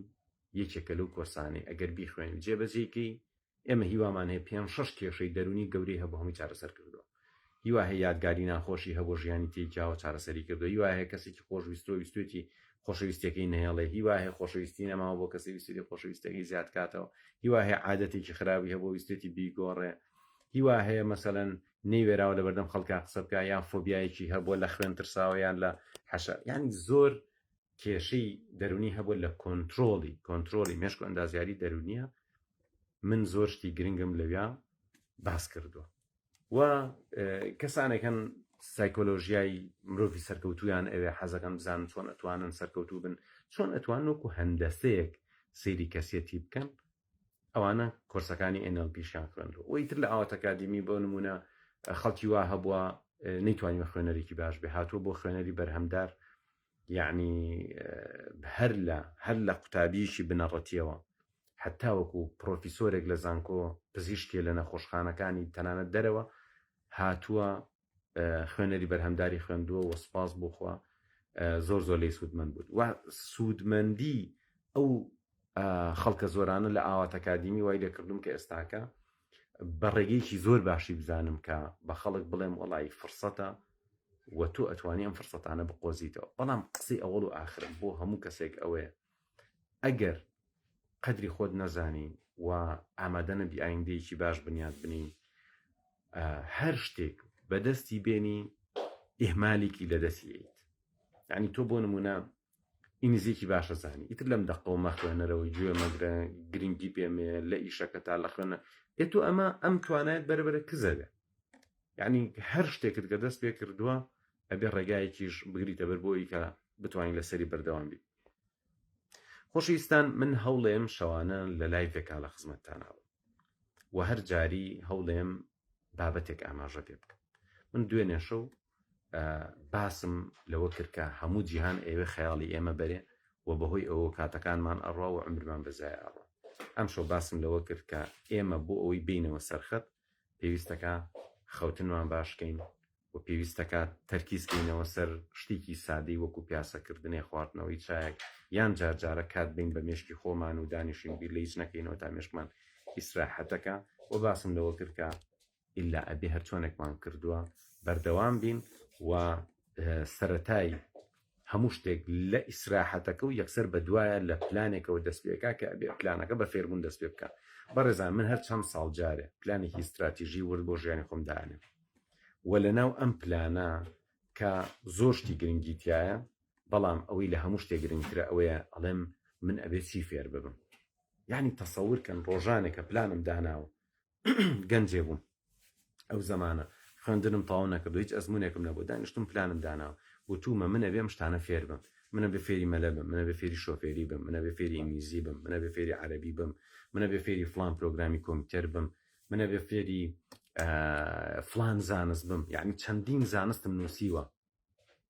یەکێکە لەو کۆرسانەی ئەگەر بیخوێنی و جێبەجێی کەی ئێمە هیوامان هەیە پێنج شەش کێشەی دەروونی گەورەی هەبوو هەمووی چارەسەر کردووە هیوا هەیە یادگاری ناخۆشی هەبوو ژیانی تێکیاوە چارەسەری کردووە هیوا هەیە کەسێکی خۆشویستووە ویستوێتی خۆشەویستیەکەی نەهێڵێ هیوا هەیە خۆشەویستی نەماوە بۆ کەسی ویستێتی خۆشەویستەکەی زیاد کاتەوە هیوا هەیە عادەتێکی خراپی هەبوو ویستێتی بیگۆڕێ هیوا هەیە مەسەلەن نەیوێراوە لەبەردەم خەڵکا قسە بکا یان فۆبیایەکی هەبووە لە خوێن ترساوە یان لە حەشە یانی زۆر کێشەی دەرونی هەبووە لە کۆنترۆڵی کۆنترۆڵی مێشک و ئەندازیاری دەرونیە من زۆر شتی گرنگم لەویا باس کردووە و کەسانێک هەن سایکۆلۆژیای مرۆڤی سەرکەوتویان ئەوێ حەزەکەن بزانن چۆن ئەتوانن سەرکەوتوو بن چۆن ئەتوان وەکو هەندەسەیەک سەیری کەسیەتی بکەن ئەوانە کۆرسەکانی NLP شیان خوێندووە و ئیتر لە ئاوات ئەکادیمی بۆ نمونە خەڵکی وا هەبووە نەیتوانیوە خوێنەرێکی باش بێ هاتووە بۆ خوێنەری بەرهەمدار یعنی هەر لە هەر لە قوتابیەکی بنەڕەتیەوە حتا وەکو پرۆفیسۆرێک لە زانکۆ پزیشکێ لە نەخۆشخانەکانی تەنانەت دەرەوە هاتووە خوێنەری بەرهەمداری خوێندووە و سپاس بۆ خوا زۆر زۆر لێی سوودمەند بوو و سوودمەندی ئەو خەڵکە زۆرانە لە ئاوات ئەکادیمی وای لێکردوم کە ئێستاکە بە ڕێگەیەکی زۆر باشی بزانم کە بە خەڵک بڵێم وەڵی فرسەتە و تۆ ئەتوانی ئەم فرسەتانە بقۆزیتەوە بەڵام قسەی ئەوەڵ و ئاخرم بۆ هەموو کەسێک ئەوەیە ئەگەر قەدری خۆت نەزانی و ئامادە نەبی ئایندەیەکی باش بنیات بنی هەر شتێک بەدەستی بێنی ئیهمالێکی لەدەستی ئەیت یعنی تۆ بۆ نمونە ئینگلیزیەکی باشە زانی ئیتر لەم دەقەوە مەخوێنەرەوە گوێ مەگرە گرنگی پێمێ لە ئیشەکە تا لە خوێنە ئێ تۆ ئەمە ئەم توانایت بەرەبەرە کزە بێ یعنی هەر شتێکت کە دەست پێ کردووە ئەبێ ڕێگایەکیش بگریتە بەر بۆی کە بتوانین لەسەری بەردەوام بی خۆشەویستان من هەوڵێم شەوانە لە لایڤێکا لە خزمەتتانا بم و هەر جاری هەوڵێم بابەتێک ئاماژە پێ بکەم من دوێنێ شەو باسم لەوە کرد کە هەموو جیهان ئەوێ خەیاڵی ئێمە بەرێ و بەهۆی ئەوە کاتەکانمان ئەڕوا و عمرمان بەزای ئەڕوا ئەم شەو باسم لەوە کرد کە ئێمە بۆ ئەوەی بینەوە سەرخەت پێویستەکە خەوتنمان باشکەین و پێویستەکات تەرکیز کەینەوە سەر شتێکی سادەی وەکو پیاسەکردنێ، خواردنەوەی چایەک، یان جار جارە کات بەین بە مێشکی خۆمان و دانیشین بیر لە هیچ نەکەینەوە تا مێشکمان ئیسراحەتەکا و باسم لەوە کرد کە ئیلا ئەبێ هەرچۆنێکمان کردووە بەردەوام بین و سەرەتای هەموو شتێک لە ئیسراحەتەکە و یەکسەر بەدوایە لە پلانێکەوە دەست پێکا کە ئەبێ پلانەکە بە فێربوون دەست پێ بکا. بەڕێزان من هەر چەند ساڵ جارێ پلانێکی ئیستراتیژی ورد بۆ ژیانی خۆم دائەنێم و لەناو ئەم پلانە کە زۆر شتی گرنگی تیایە بەڵام ئەوەی لە هەموو شتێک گرنگترە ئەوەیە ئەڵێم من ئەبێ چی فێر ببم یعنی تەسەور کەن ڕۆژانێک کە پلانم داناوە گەنجێ بووم ئەو زەمانە خوێندنم تەواو نەکردو هیچ ئەزمونێکم نەبوو دانیشتم پلانم داناوە وتومە من ئەبێ ئەم شتانە فێر بم من ئەبێ فێری مەلە بم من ئەبێ فێری شۆفێری بم من ئەبێ فێری ئینگلیزی بم من ئەبێ فێری عەرەبی بم من ئەبێ فێری فڵان پرۆگرامی کۆمپیوتەر بم من ئەبێ فێری فڵان زانست بم یعنی چەندین زانستم نووسیوە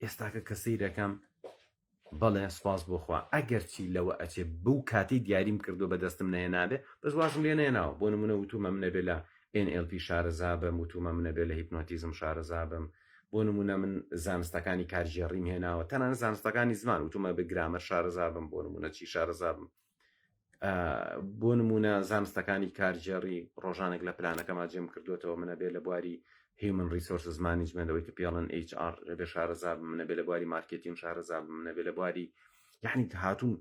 ئێستاکە کە سەیرەکەم بەڵێ سوپاس بۆ خوا ئەگەرچی لەوە ئەچێ بەو کاتەی دیاریم کردووە بە دەستم نەهێنابێ بەس وازم لێ نەهێناوە بۆ نمونە وتومە من ئەبێ لە NLP شارەزا بم وتومە من ئەبێ لە هیپنۆتیزم شارەزا بم بۆ نمونە من زانستەکانی کارگێڕیم هێناوە تەنانەت زانستەکانی زمان وتومە بە گرامەر شارەزا بم بۆ نمونە چی شارەزا بم بۆ نمونە زانستەکانی کارگێڕی ڕۆژانێک لە پلانەکەما جێم کردوێتەوە منە بێ لە بواری human resources management ئەوەی کە پێڵن HR بێ شارەزا بم منە بێ لە بواری مارکێتین شارەزا بم منە بێ لە بواری یعنی کە هاتووم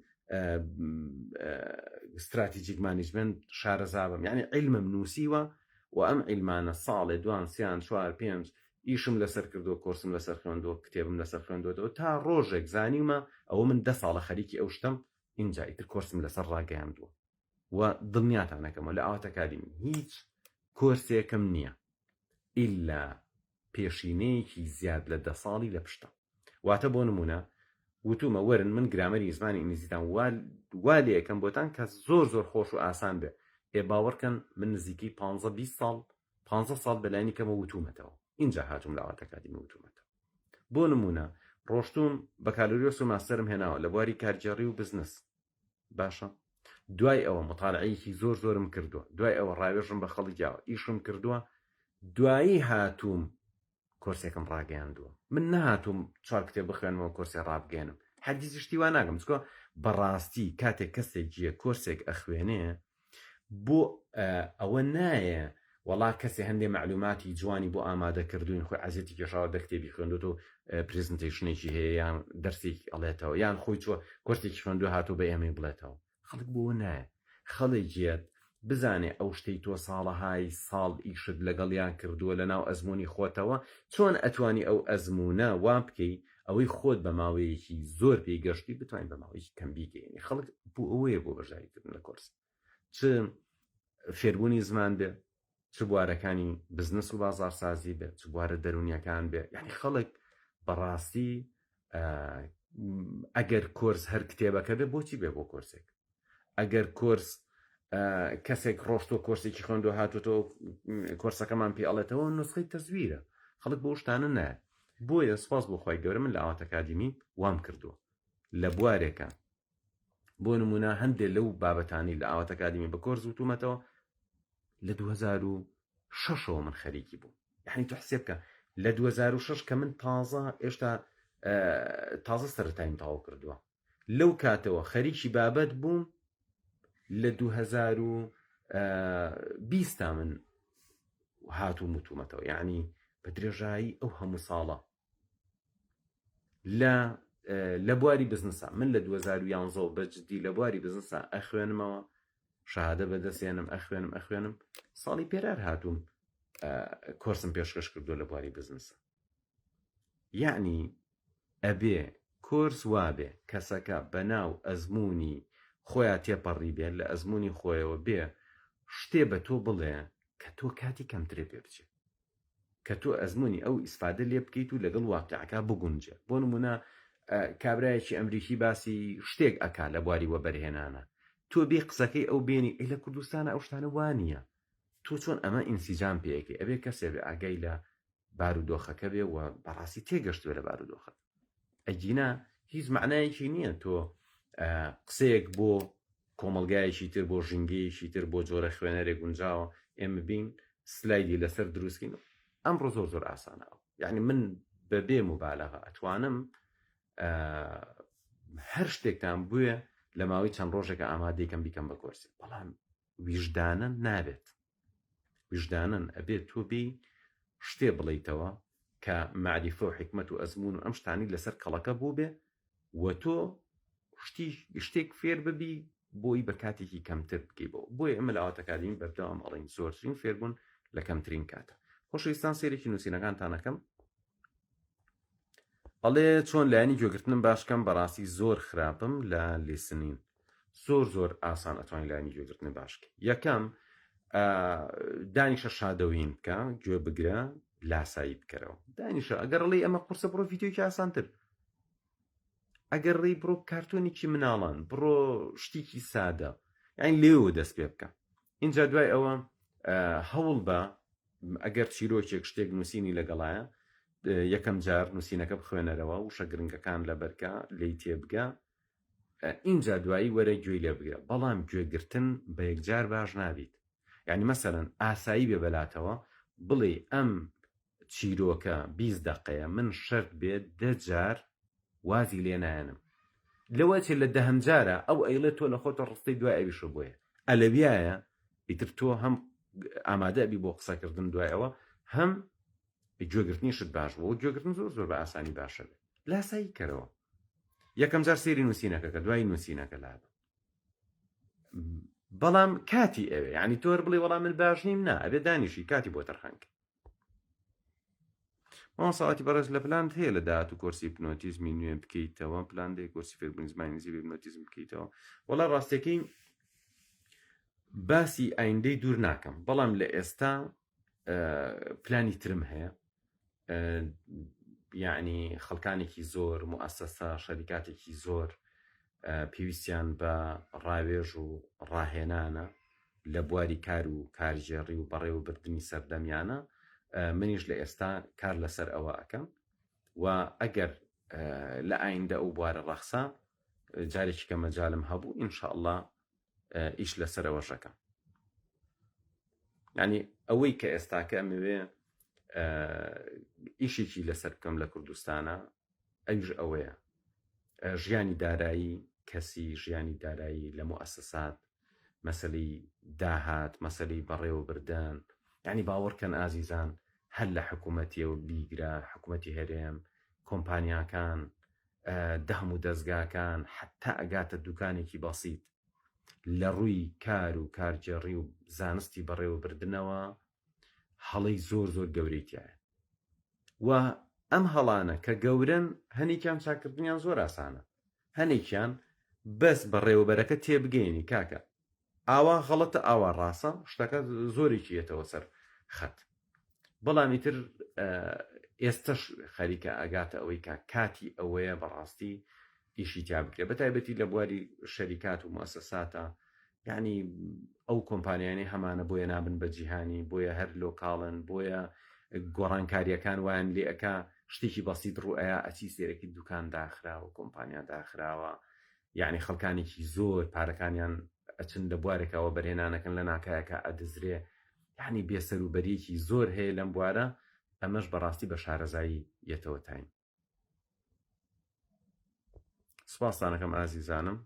strategic management شارەزا بم یعنی عیلمم نووسیوە و ئەم عیلمانە ساڵێ دوان سیان چوار پێنج ئیشم لەسەر کردووە، کۆرسم لەسەر خوێندووە، کتێبم لەسەر خوێندووەتەوە تا ڕۆژێک زانیومە ئەوە من دە ساڵە خەریکی ئەو شتەم ئینجا ئیتر کۆرسم لەسەر ڕاگەیاندووە و دڵنیاتان ئەکەمەوە لە ئاوات ئەکادیمی هیچ کۆرسێکم نییە ئیلا پێشینەیەکی زیاد لە دە ساڵی لە پشتە. واتە بۆ نموونە وتومە وەرن من گرامەری زمانی ئینگلیزیتان وا وا لێ ئەکەم بۆتان کە زۆر زۆر خۆش و ئاسان بێ ئێ باوەڕکەن من نزیکەی پانزە 20 ساڵ پانزە ساڵ بەلایەنی کەمەوە وتومەتەوە ئینجا هاتووم لە ئاوات ئەکادیمی وتومەتەوە بۆ نموونە ڕۆشتوم بەکالۆریۆس و ماستەرم هێناوە لە بواری کارگێڕی و بزنس باشە دوای ئەوە مطالعەیەکی زۆر زۆرم کردووە دوای ئەوە ڕاوێژم بە خەڵک یاوە ئیشم کردووە دوایی هاتووم کۆرسێکم ڕاگەیاندووە من نەهاتووم چوار کتێب بخوێنمەوە کۆرسێ ڕابگەێنم هەرگیز شتی وا ناکەم چکۆ بەڕاستی کاتێک کەسێک گیە کۆرسێک ئەخوێنێ بۆ ئەوە نایە وەڵا کەسێ هەندێ مەعلوماتی جوانی بۆ ئامادە کردوین خۆی عەزیەتی کێشاوە دە کتێبی خوێندوتەوە presentation ێکی هەیە یان دەرسێکی ئەڵێتەوە یان خۆی چوە کۆرسێکی خوێندوە هاتوو بە ئێمەی بڵێتەوە خەڵک بۆ نایە خەڵک یەت بزانێ ئەو شتەی تۆ ساڵەهای ساڵ ئیشت لەگەڵیان کردووە لەناو ئەزموونی خۆتەوە چۆن ئەتوانی ئەو ئەزموونە وا بکەی ئەوەی خۆت بە ماوەیەکی زۆر پێی گەشتی بتوانین بە ماوەیەکی کەم بیگەیەنی خەڵک بۆ ئەوەیە بۆ بەشداریکردن لە کۆرس چ فێربوونی زمان بێ چ بوارەکانی بزنس و بازارسازی بێ چ بوارە دەرونیەکان بێ یعنی خەڵک بەڕاستی ئەگەر کۆرس هەر کتێبەکە بێ بۆچی بێ بۆ کۆرسێک ئەگەر کۆرس کەسێک ڕۆشتۆ کۆرسێکی خوێندو هاتوتەوە کۆرسەکەمان پێ ئەڵێتەوە نسخەی تەزویرە خەڵک بۆ شتانە نایە بۆیە سپاس بۆ خی گەورە من لە ئاوات ئەکادیمی وام کردووە لە بوارێکە بۆ نمونە هەندێک لەو بابەتانی لە ئاوات ئەکادیمی بە کۆرس وتومەتەوە لە 2006ەوە من خەریکی بووم یعنی تۆ حسێب بکە لە 2006 کە من تازە ئێشتا تازە سەرەتایم تەواو کردووە لەو کاتەوە خەریکی بابەت بووم لە 2020 تا من هاتووم وتومەتەوە یعنی بە درێژایی ئەو هەموو ساڵە لە لە بواری بزنسا من لە 2011 بە جدی لە بواری بزنسا ئەخوێنمەوە شەهادە بەدەستێنم ئەخوێنم ئەخوێنم ساڵی پێرار هاتووم کۆرسم پێشکەش کردووە لە بواری بزنسا یەعنی ئەبێ کۆرس وابێ کەسەکە بەناو ئەزموونی خۆیا تێپەڕیبێ لە ئەزموونی خۆیەوە بێ شتێ بە تۆ بڵێ کە تۆ کاتی کەمترێ پێ بچێ کە تۆ ئەزموونی ئەو ئیسفادە لێ بکەیت و لەگەڵ واقیعەکە بگونجێ بۆ نمونە کابرایەکی ئەمریکی باسی شتێک ئەکا لە بواری وەبەرهێنانە تۆ بێ قسەکەی ئەو بێنی ئەی لە کوردستانە ئەو شتانە وانە تۆ چۆن ئەمە ئینسیجام پێەکەی ئەبێ کەسێ بێ ئاگای لە بارودۆخەکە بێ و بەڕاستی تێگەشتوێ لە بارودۆخەکە ئەگینا هیچ معنایەکی نییە تۆ قسەیەک بۆ کۆمەلگایەکی تر بۆ ژینگەیەکی تر بۆ جۆرە خوێنەرێک گونجاوە ئێمە بین سلایدی لەسەر دروستکەین ئەمڕۆ زۆر زۆر ئاسانە یعنی من بەبێ مبالغە ئەتوانم هەر شتێکتان بووێ لە ماوەی چەند ڕۆژێکە ئامادەیکەم بیکەم بە کۆرسی بەڵام ویژدانە نابێت ویژدانەن ئەبێت تۆ بێی شتێ بڵێیتەوە کە مەعریفە و حیکمەت و ئەزموون و ئەم شتانی لەسەر کەڵەکە بووبێ و تۆ شتی شتێک فێر ببی بۆی بە کاتێکی کەمتر بکەی بۆ بۆیە ئێمە لە ئاوات ئەکادیمی بەردەوام ئەڵێین زۆرترین فێربوون لە کەمترین کاتە خۆشەویستان سەیرێکی نووسینەکانتان ئەکەم ئەڵێ چۆن لایەنی گوێگرتنم باش کەم بەڕاستی زۆر خراپم لە listening زۆر زۆر ئاسان ئەتوانی لایەنی گوێگرتنی باش کەی یەکەم دانیشە shadowing بکە گوێ بگرە لاسایی بکەرەوە دانیشە ئەگەر ڵێ ئەمە قورسە بڕۆ ڤیدیۆکی ئاسانتر ئەگەر ڕێی بڕۆ کارتۆنێکی مناڵان بڕۆ شتێکی سادە یعنی لێوە دەست پێ بکە اینجا دوای ئەوە هەوڵ بە ئەگەر چیرۆکێک شتێک نووسینی لەگەڵایە یەکەم جار نووسینەکە بخوێنەرەوە وشە گرنگەکان لەبەرکە لێی تێبگە ئینجا دوایی وەرە گوێی لێ بگرە بەڵام گوێگرتن بە یەکجار باش نابیت یعنی مەسەلەن ئاسایی بێ بەلاتەوە بڵێ ئەم چیرۆکە 20 دقەیە من شەرت بێ دە جار وازی لێ نایەنم لەوە چێ لە دەهەم جارە ئەو ئەیڵێ تۆ لە خۆتە ڕستەی دوای ئەویشە بۆیە ئەلەویایە ئیتر تۆ هەم ئامادە ئەبی بۆ قسەکردن دوای ئەوە هەم گوێگرتنیشت باش بوو گوێگرتن زۆر زۆر بە ئاسانی باشە بێت لاسایی کەرەوە یەکەم جار سێری نووسینەکە کە دوای نووسینەکە لابە بەڵام کاتی ئەوێ یعنی تۆر بڵێ وەڵام من باش نیم نا ئەبێ دانیشی کاتی بۆ تەرخانکە. مامۆستا ئاواتی بەڕێز لە پلانت هەیە لە داهاتوو کۆرسی هیپنۆتیزمی نوێ بکەیتەوە؟ پلان دەیە کۆرسی فێربوونی زمانی ئینگلیزی بە هیپنۆتیزم بکەیتەوە؟ وەڵا ڕاستیەکەی باسی ئایندەی دوور ناکەم بەڵام لە ئێستا پلانی ترم هەیە یعنی خەڵکانێکی زۆر موئەسەسە شەریکاتێکی زۆر پێویستیان بە ڕاوێژ و ڕاهێنانە لە بواری کار و کارگێڕی و بەڕێوەبردنی سەردەمیانە منیش لە ئێستا کار لەسەر ئەوە ئەکەم و ئەگەر لە ئایندە ئەو بوارە ڕەخسا جارێکی کە مەجالم هەبوو ئینشاءاللە ئیش لەسەر ئەوەش ئەکەم یعنی ئەوەی کە ئێستاکە ئەمەوێ ئیشێکی لەسەر بکەم لە کوردستانە ئەویش ئەوەیە ژیانی دارایی کەسی، ژیانی دارایی لە موئەسەسات، مەسەلەی داهات، مەسەلەی بەڕێوەبردن، یانی باوەڕکەن ئازیزان هەر لە حکوومەتیەوە بیگرە، حکوومەتی هەرێم، کۆمپانیاکان، دەهم و دەزگاکان، حەتا ئەگاتە دوکانێکی بەسیت، لە ڕووی کار و کارگێڕی و زانستی بەڕێوەبردنەوە هەڵەی زۆر زۆر گەورەی تیایە و ئەم هەڵانە کە گەورەن هەنێکیان چاکردنیان زۆر ئاسانە هەنێکیان بەس بەڕێوەبەرەکە تێبگەیەنی کاکە ئاوا غەڵەتە ئاوا ڕاستە شتەکە زۆرێکی یەتەوە سەر خەت بەڵام ئیتر ئێستش خەریکە ئەگاتە ئەوەی کە کاتی ئەوەیە بەڕاستی ئیشی تیا بکرێت بە تایبەتی لە بواری شەریکات و موسەساتە یعنی ئەو کۆمپانیانەی هەمانە بۆیە نابن بە جیهانی بۆیە هەر لۆکاڵن بۆیە گۆڕانکاریەکان وایان لێ ئەکا شتێکی بەسیت ڕوو ئەیا ئەچی سێرەکی دوکان داخراوە کۆمپانیا داخراوە یعنی خەڵکانێکی زۆر پارەکانیان ئەچن لە بوارێکەوە بەرهێنانەکەن لە ناکایەکە ئەدزرێ یعنی بێسەروبەریەکی زۆر هەیە لەم بوارە ئەمەش بەڕاستی بە شارەزایی یەتەوە تایم سپاستانەکەم ئازیزانم.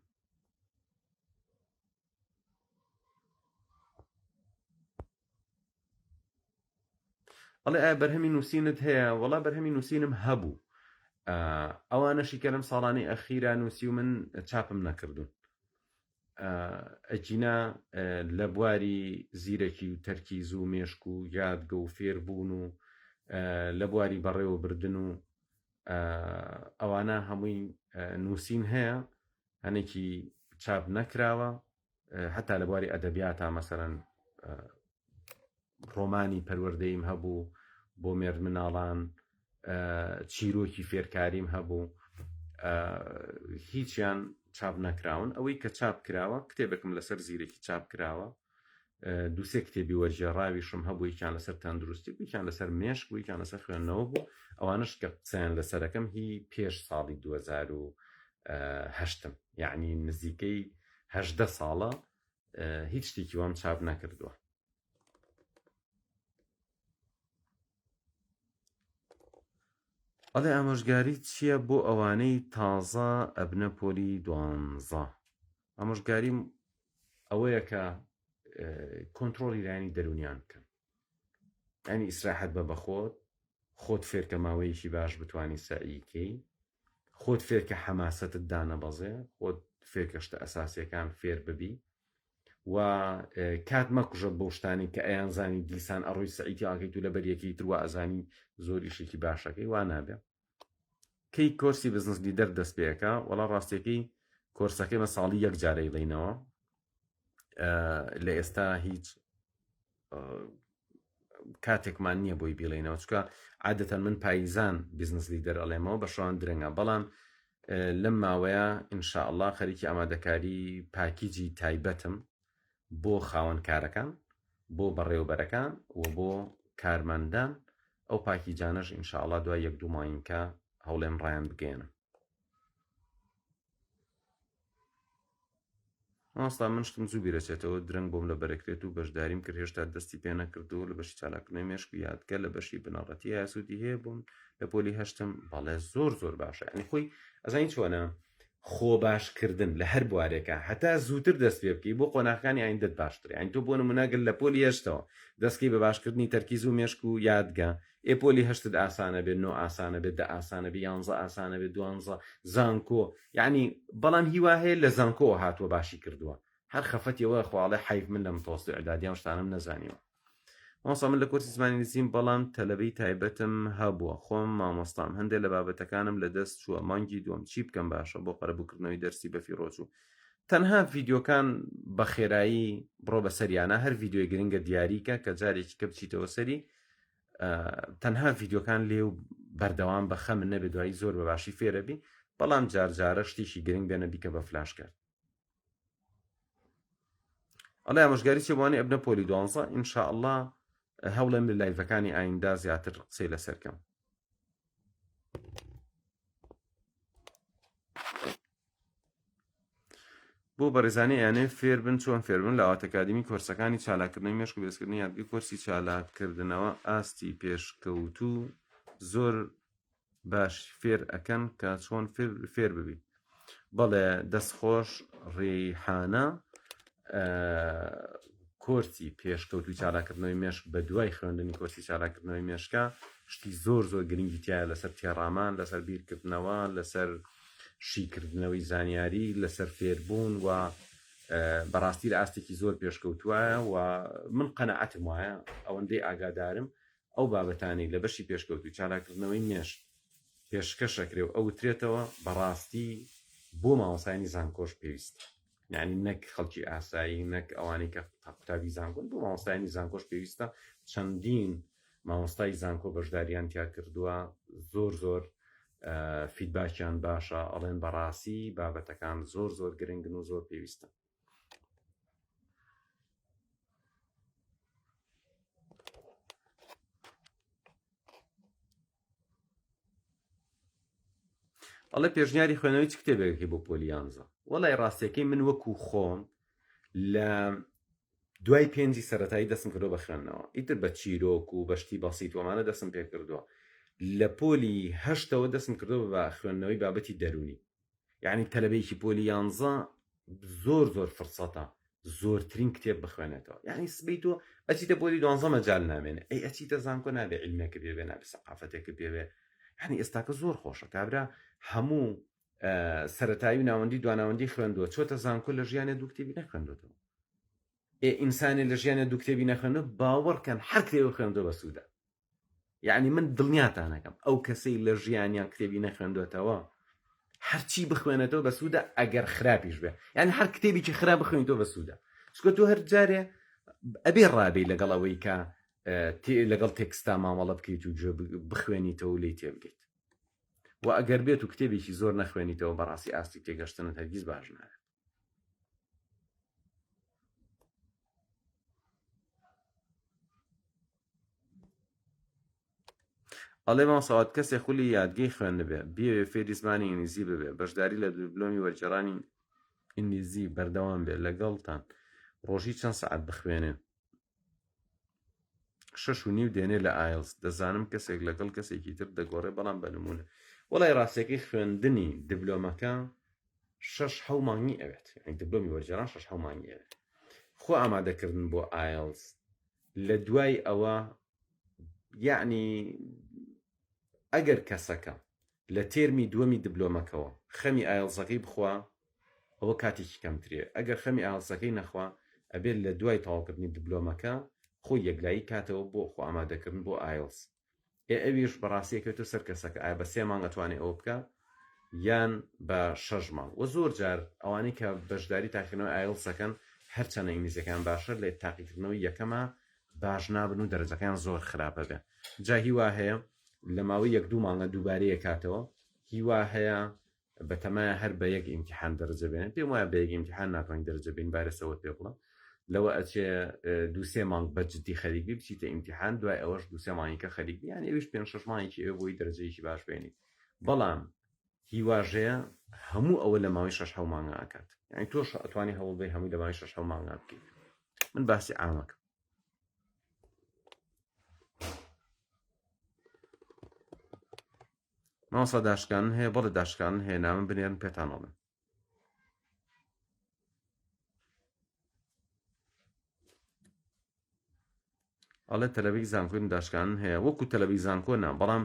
ئەڵێ ئایا بەرهەمی نووسینت هەیە؟ وەڵا بەرهەمی نووسینم هەبوو ئەوانەشی کە لەم ساڵانی ئەخیرا نووسی و من چاپم نەکردوون ئەگینا لە بواری زیرەکی و تەرکیز و مێشک و یادگە و فێربوون و لە بواری بەڕێوەبردن و ئەوانە هەمووی نووسین هەیە هەنێکی چاپ نەکراوە هەتا لە بواری ئەدەبیاتا مەسەرەن ڕۆمانی پەروەردەییم هەبوو بۆ مێردمناڵان، چیرۆکی فێرکاریم هەبوو، هیچیان چاپ نەکراون. ئەوەی کە چاپ کراوە کتێبێکم لەسەر زیرەکی چاپ کراوە، دووسێ کتێبی وەرگێڕاویشم هەبوو، یەکیان لەسەر تەندروستی بوو، یەکیان لەسەر مێشک بوو، یەکیان لەسەر خوێندنەوە بوو. ئەوانەش کە قسەیان لەسەرەکەم هی پێش ساڵی 2008م، یعنی نزیکەی 18 ساڵە هیچ شتێکی وام چاپ نەکردووە. ئەڵێ ئامۆژگاری چییە بۆ ئەوانەی تازە ئەبنە پۆلی دوانزە؟ ئامۆژگاریم ئەوەیە کە کۆنتترۆلی لایەنی دەرونیان بکەن ئەنی ئیسراحەت بە بەخۆت خۆت فێرکە ماوەیەکی باش بتانی سەعیکەی خۆت فێرکە حەماسەتت دانەبەزێ خۆت فێرکە شتە ئەساسیەکان فێر ببی و کات مەکوژە بەو شتانەی کە ئەیانزانی دیسان ئەڕۆی سەعیتی ئاکەیت و لەبەر یەکەی تر وا ئەزانی زۆر ئیشێکی باشەکەی وا نابێ کەی کۆرسی Business Leader دەست پێەکە وەڵا ڕاستیەکەی کۆرسەکەی مە ساڵی یەک جارەی ڵینەوە لە ئێستا هیچ کاتێکمان نییە بۆی بیڵێنەوە چکە عادەتەن من پاییزان Business Leader ئەڵێمەوە بە شەوان درەنگە بەڵام لەم ماوەیە ئینشاءله خەریکی ئامادەکاری package ی تایبەتم بۆ خاوەن کارەکان بۆ بەڕێوبەرەکان و بۆ کارمەندان ئەو package انەش ئینشاءله دوای یەک دوو مانگە هەوڵێم ڕایان بگەێنم مامۆستا من شتم زوو بیرەچێتەوە درەنگ بۆم لە بەرەکرێت و بەشداریم کرد هێشتا دەستی پێ نەکردو لە بەشی چالاکردنەوەی مێشک و یادگە لە بەشی بنەڕەتی ئایا سوودی هەیە بۆم لە پۆلی هەشتم بەڵێ زۆر زۆر باشە ینی خۆی ئەزانی چۆنە خۆ باشکردن لە هەر بوارێکە هەتا زووتر دەست پێ بکەی بۆ قۆناغەکانی ئایندەت باشتر یانی تۆ بۆ نمونە گەر لە پۆلی هەشتەوە دەستکەی بە باشکردنی تەرکیز و مێشک و یادگە ئێ پۆلی هەشتت ئاسانە بێت نۆ ئاسانە بێت دە ئاسانە بێ یانزە ئاسانە بێت دوانزە زانکۆ یعنی بەڵام هیوا هەیە لە زانکۆوە هاتووە باشی کردووە هەر خەفەتیەوە خواڵێ حەیف من لە متوسط ئیعدادی ئەم شتانەم نەزانیوە. مامۆستا من لە کۆرسی زمانی ئینگلیزیم بەڵام تەلەبەی تایبەتم هەبووە خۆم مامۆستام هەندێک لە بابەتەکانم لە دەست چووە مانگی دووەم چی بکەم باشە بۆ قەرەبووکردنەوەی دەرسی بەفیڕۆچوو تەنها ڤیدیۆکان بە خێرایی بڕۆ بەسەریانە هەر ڤیدیۆی گرنگە دیاریکە کە جارێکی کە بچیتەوە سەری تەنها ڤیدیۆکان لێ و بەردەوام بە خەم نەبێ دوایی زۆر بە باشی فێرەبی بەڵام جارجارە شتێکی گرنگ بێنە بیکە بە فلاش کرد ئەڵێ ئامۆژگاری چیە بۆ ئەوانەی ئەبنە پۆلی دوانزە ئینشاءاللە هەوڵێم لە لایڤەکانی ئایندا زیاتر قسەی لەسەر کەم. بۆ بەڕێزانی ئەیانەوێ فێربن چۆن فێربن لە ئاوات ئەکادیمی کۆرسەکانی چالاککردنەوەی مێشک و بەهێزکردنی یادگەی کۆرسی چالاککردنەوە ئاستی پێشکەوتوو زۆر باش فێر ئەکەن کە چۆن فێر ببی بەڵێ دەست خۆش ڕیحانە کۆرسی پێشکەوتوی چالاکردنەوەی مێشک بە دوای خوێندنی کۆرسی چالاکردنەوەی مێشکە شتی زۆر زۆر گرنگی تایە لەسەر تێڕامان لەسەر بیرکردنەوە لەسەر شیکردنەوەی زانیاری لەسەر فێربوون و بەڕاستی لە ئاستێکی زۆر پێشکەوتووە و من قەنەعەتم وایە ئەوەندەی ئاگادارم ئەو بابەتانەی لە بەشی پێشکەوتووی چالاککردنەوەی مێشک پێشکەش ئەکرێ و ئەوترێتەوە بەڕاستی بۆ مامۆستایانی زانکۆش پێویستە یعنی نەک خەڵکی ئاسایی نەک ئەوانەی کە قوتابی زانکۆن بۆ مامۆستایانی زانکۆش پێویستە چەندین مامۆستای زانکۆ بەشداریان تیا کردووە زۆر زۆر feedback یان باشە ئەڵێن بەڕاستی بابەتەکان زۆر زۆر گرنگن و زۆر پێویستن ئەڵێ پێشنیاری خوێنەوەی چ کتێبێکی بۆ پۆلی یانزە وەڵای ڕاستیەکەی من وەکو خۆم لە دوای پێنجی سەتایی دەستم کردو بە خوێندنەوە ئیتر بە چیرۆک و بەشتی بەسیت وەمانە دەستم پێ کردووە لە پۆلی هەشتەوە دەستم کردو بە خوێندنەوەی بابەتی دەرونی یعنی تەلەبەیەکی پۆلی یانزە زۆر زۆر فرسەتە زۆرترین کتێب بخوێنێتەوە یعنی سبەی تۆ ئەچیتە پۆلی دوانزە مەجال نامێنێ ئەی ئەچیتە زانکۆ نابێ عیلمێکە پێ بێ نابێ سەقافەتێکە پێ بێ یعنی ئێستاکە زۆر خۆشە کابرا هەموو سەتایی و ناوەندی دواناوەندی خوێندووە چۆتە زانکۆ لە ژیانێ دوو کتێبی نەخوێندوێتەوە ئێ ئینسانێ لە ژیانێ دوو کتێبی نەخوێندوە باوەڕکەن هەر کتێبە خوێندوە بەسوودە یعنی من دڵنیاتانەکەم ئەو کەسەی لە ژیانیان کتێبی نەخوێندوێتەوە هەرچی بخوێنێتەوە بەسوودە ئەگەر خراپیش بێ یعنی هەر کتێبێکی خراپ بخوێنیتەوە بەسوودە چونکە تۆ هەر جارێ ئەبێ ڕابی لەگەڵ ئەوەی کە لەگەڵ text ا مامەڵە بکەیت و گوێ بخوێنیتەوە و لێی تێبگەیت و ئەگەر بێت و کتێبێکی زۆر نەخوێنیتەوە بەڕاستی ئاستی تێگەشتنت هەرگیز باش نابێت ئەڵێ مامۆستا وات کەسێ خولی یادگەی خوێندبێ بیەوێ فێری زمانی ئینگلیزی ببێ بەشداری لە دبلۆمی وەرگێڕانی ئینگلیزی بەردەوام بێ لەگەڵتان ڕۆژی چەند سەعات بخوێنێ شەش و نیو دێنێ لە ئایلس دەزانم کەسێک لەگەڵ کەسێکی تر دەگۆڕێ بەڵام بە نمونە وەڵای ڕاستیەکەی خوێندنی دبلۆمەکە شەش حەو مانگی ئەوێت یعنی دبلۆمی وەرگێڕان شەش حەو مانگی ئەوێت خۆ ئامادەکردن بۆ ئایلس لە دوای ئەوە یعنی ئەگەر کەسەکە لە تێرمی دووەمی دبلۆمەکەوە خەمی ئایلسەکەی بخوا ئەوە کاتێکی کەمترێ ئەگەر خەمی ئایلسەکەی نەخوا ئەبێت لە دوای تەواوکردنی دبلۆمەکە خۆی یەکلایی کاتەوە بۆ خۆ ئامادەکردن بۆ ئایلس ئێ ئەویش بەڕاستی ئەکەوێتە سەر کەسەکە ئایا بە سێ مانگ ئەتوانێ ئەوە بکا یان بە شەش مانگ وە زۆر جار ئەوانەی کە بەشداری تاقیکردنەوەی ئایڵس ئەکەن هەرچەنە ئینگلیزیەکەیان باشە لە تاقیکردنەوەی یەکەما باش نابن و دەرەجەکەیان زۆر خراپە بێ جا هیوا هەیە لە ماوەی یەک دوو مانگە دووبارەیە کاتەوە هیوا هەیە بەتەمایە هەر بە یەک ئیمتیحان دەرەجە بێنێ پێم وایە بە یەک ئیمتیحان ناتوانین دەرەجە بین بارێسەوە پێ بڵێم لەوە ئەچێ دوو سێ مانگ بە جدی خەریک بی بچیتە ئیمتیحان دوای ئەوەش دوو سێ مانگیکە خەریک بی یان ئەویش پێنج شەش مانگێکی ئەوێ بۆی دەرەجەیەکی باش بێنی بەڵام هیواژەیە هەموو ئەوە لە ماوەی شەش حەو مانگا ئەکات یعنی تۆش ئەتوانی هەوڵ بەی هەمووی لە ماوەی شەش حەو مانگا بکەیت من باسی عامەکەم مامۆستا داشکانن هەیە بەڵێ داشکانن هەیە نامە بنێرن پێتان ئەڵێم ئەڵێ تەلەبەی زانکۆیم داشکانن هەیە وەکو تەلەبەی زانکۆ نا بەڵام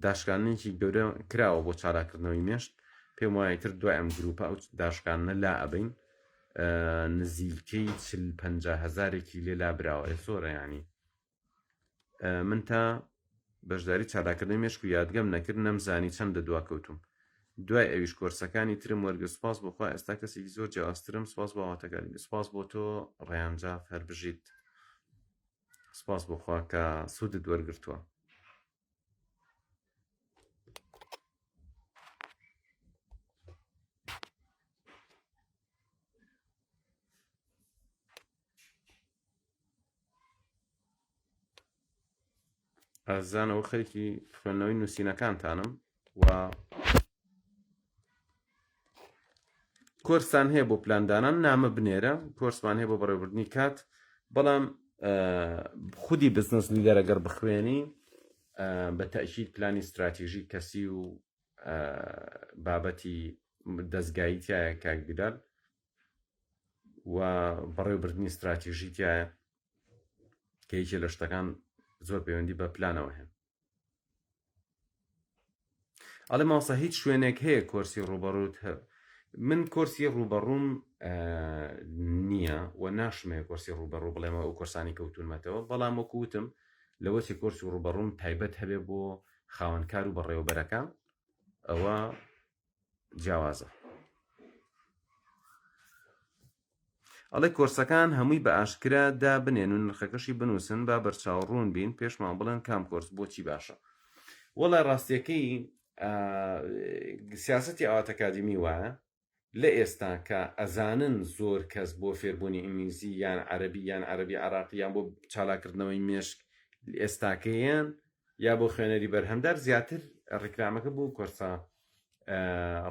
داشکانێکی گەورە کراوە بۆ چالاکردنەوەی مێشک پێم وایە تر دوای ئەم گروپە ئەو داشکانە لا ئەبین نزیکەی 50 هزارێکی لێ لا براوە زۆرە ینی. من تا بەشداری چالاکردنی مێشک و یادگەم نەکرد نەمزانی چەندە دواکەوتوم دوای ئەویش کۆرسەکانی ترم وەرگرت سوپاس بۆ خوا ئێستا کەسێکی زۆر جیاوازترم سوپاس بۆ ئاواتەکانی سوپاس بۆ تۆ ڕەیان جاف هەر بژیت سوپاس بۆ خوا کە سوودت وەرگرتووە. ئازیزانەوە خەریکی خوێندنەوەی نووسینەکانتانم و کۆرسان هەیە بۆ پلاندانان نامە بنێرە کۆرسمان هەیە بۆ بەڕێوەبردنی کات بەڵام خودی بزنس لیدەرە گەر بخوێنی بە تەئکید پلانی ستراتیژی کەسی و بابەتی دەستگایی تایە کاک بیلال و بەڕێوەبردنی ستراتیژی تایە کە یەکێ لە شتەکان زۆر پەیوەندی بە پلانەوە هەیە ئەڵێ مامۆستا هیچ شوێنێک هەیە کۆرسی ڕووبەڕووت هە من کۆرسی ڕووبەڕووم نییە و ناشمەیە کۆرسی ڕووبەڕوو بڵێمەوە ئەو کۆرسانی کەوتونمەتەوە بەڵام وەکو وتم لەوە چی کۆرسی ڕووبەڕووم تایبەت هەبێ بۆ خاوەنکار و بەڕێوەبەرەکان ئەوە جیاوازە. ئەڵێ کۆرسەکان هەمووی بە ئاشکرا دابنێن و نرخەکەشی بنووسن با بەرچاو ڕوون بین پێشمان بڵێن کام کۆرس بۆچی باشە وەڵا ڕاستیەکەی سیاسەتی ئاوات ئەکادیمی وایە لە ئێستا کە ئەزانن زۆر کەس بۆ فێربوونی ئینگلیزی یان عەرەبی یان عەرەبی عراقی یان بۆ چالاکردنەوەی مێشک ئێستاکەیان یا بۆ خوێنەری بەرهەمدار زیاتر ڕیکلامەکە بۆ کۆرسە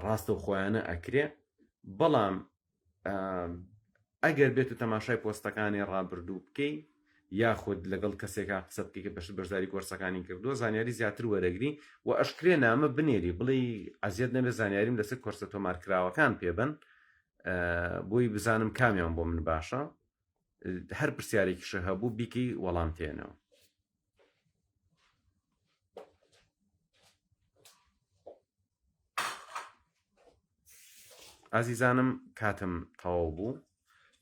ڕاستەوخۆیانە ئەکرێ بەڵام ئەگەر بێت و تەماشای پۆستەکانی ڕابردوو بکەی یاخود لەگەڵ کەسێکا قسە بکەی کە پێشتر بەشداری کۆرسەکانی کردووە زانیاری زیاتر وەرەگری و ئەشکرێ نامە بنێری بڵێی ئەزیەت نەبێ زانیاریم لەسەر کۆرسە تۆمارکراوەکان پێبن بۆی بزانم کامیان بۆ من باشە هەر پرسیارێکیشە هەبوو بیکەی وەڵام تێنەوە. ئازیزانم کاتم تەواو بوو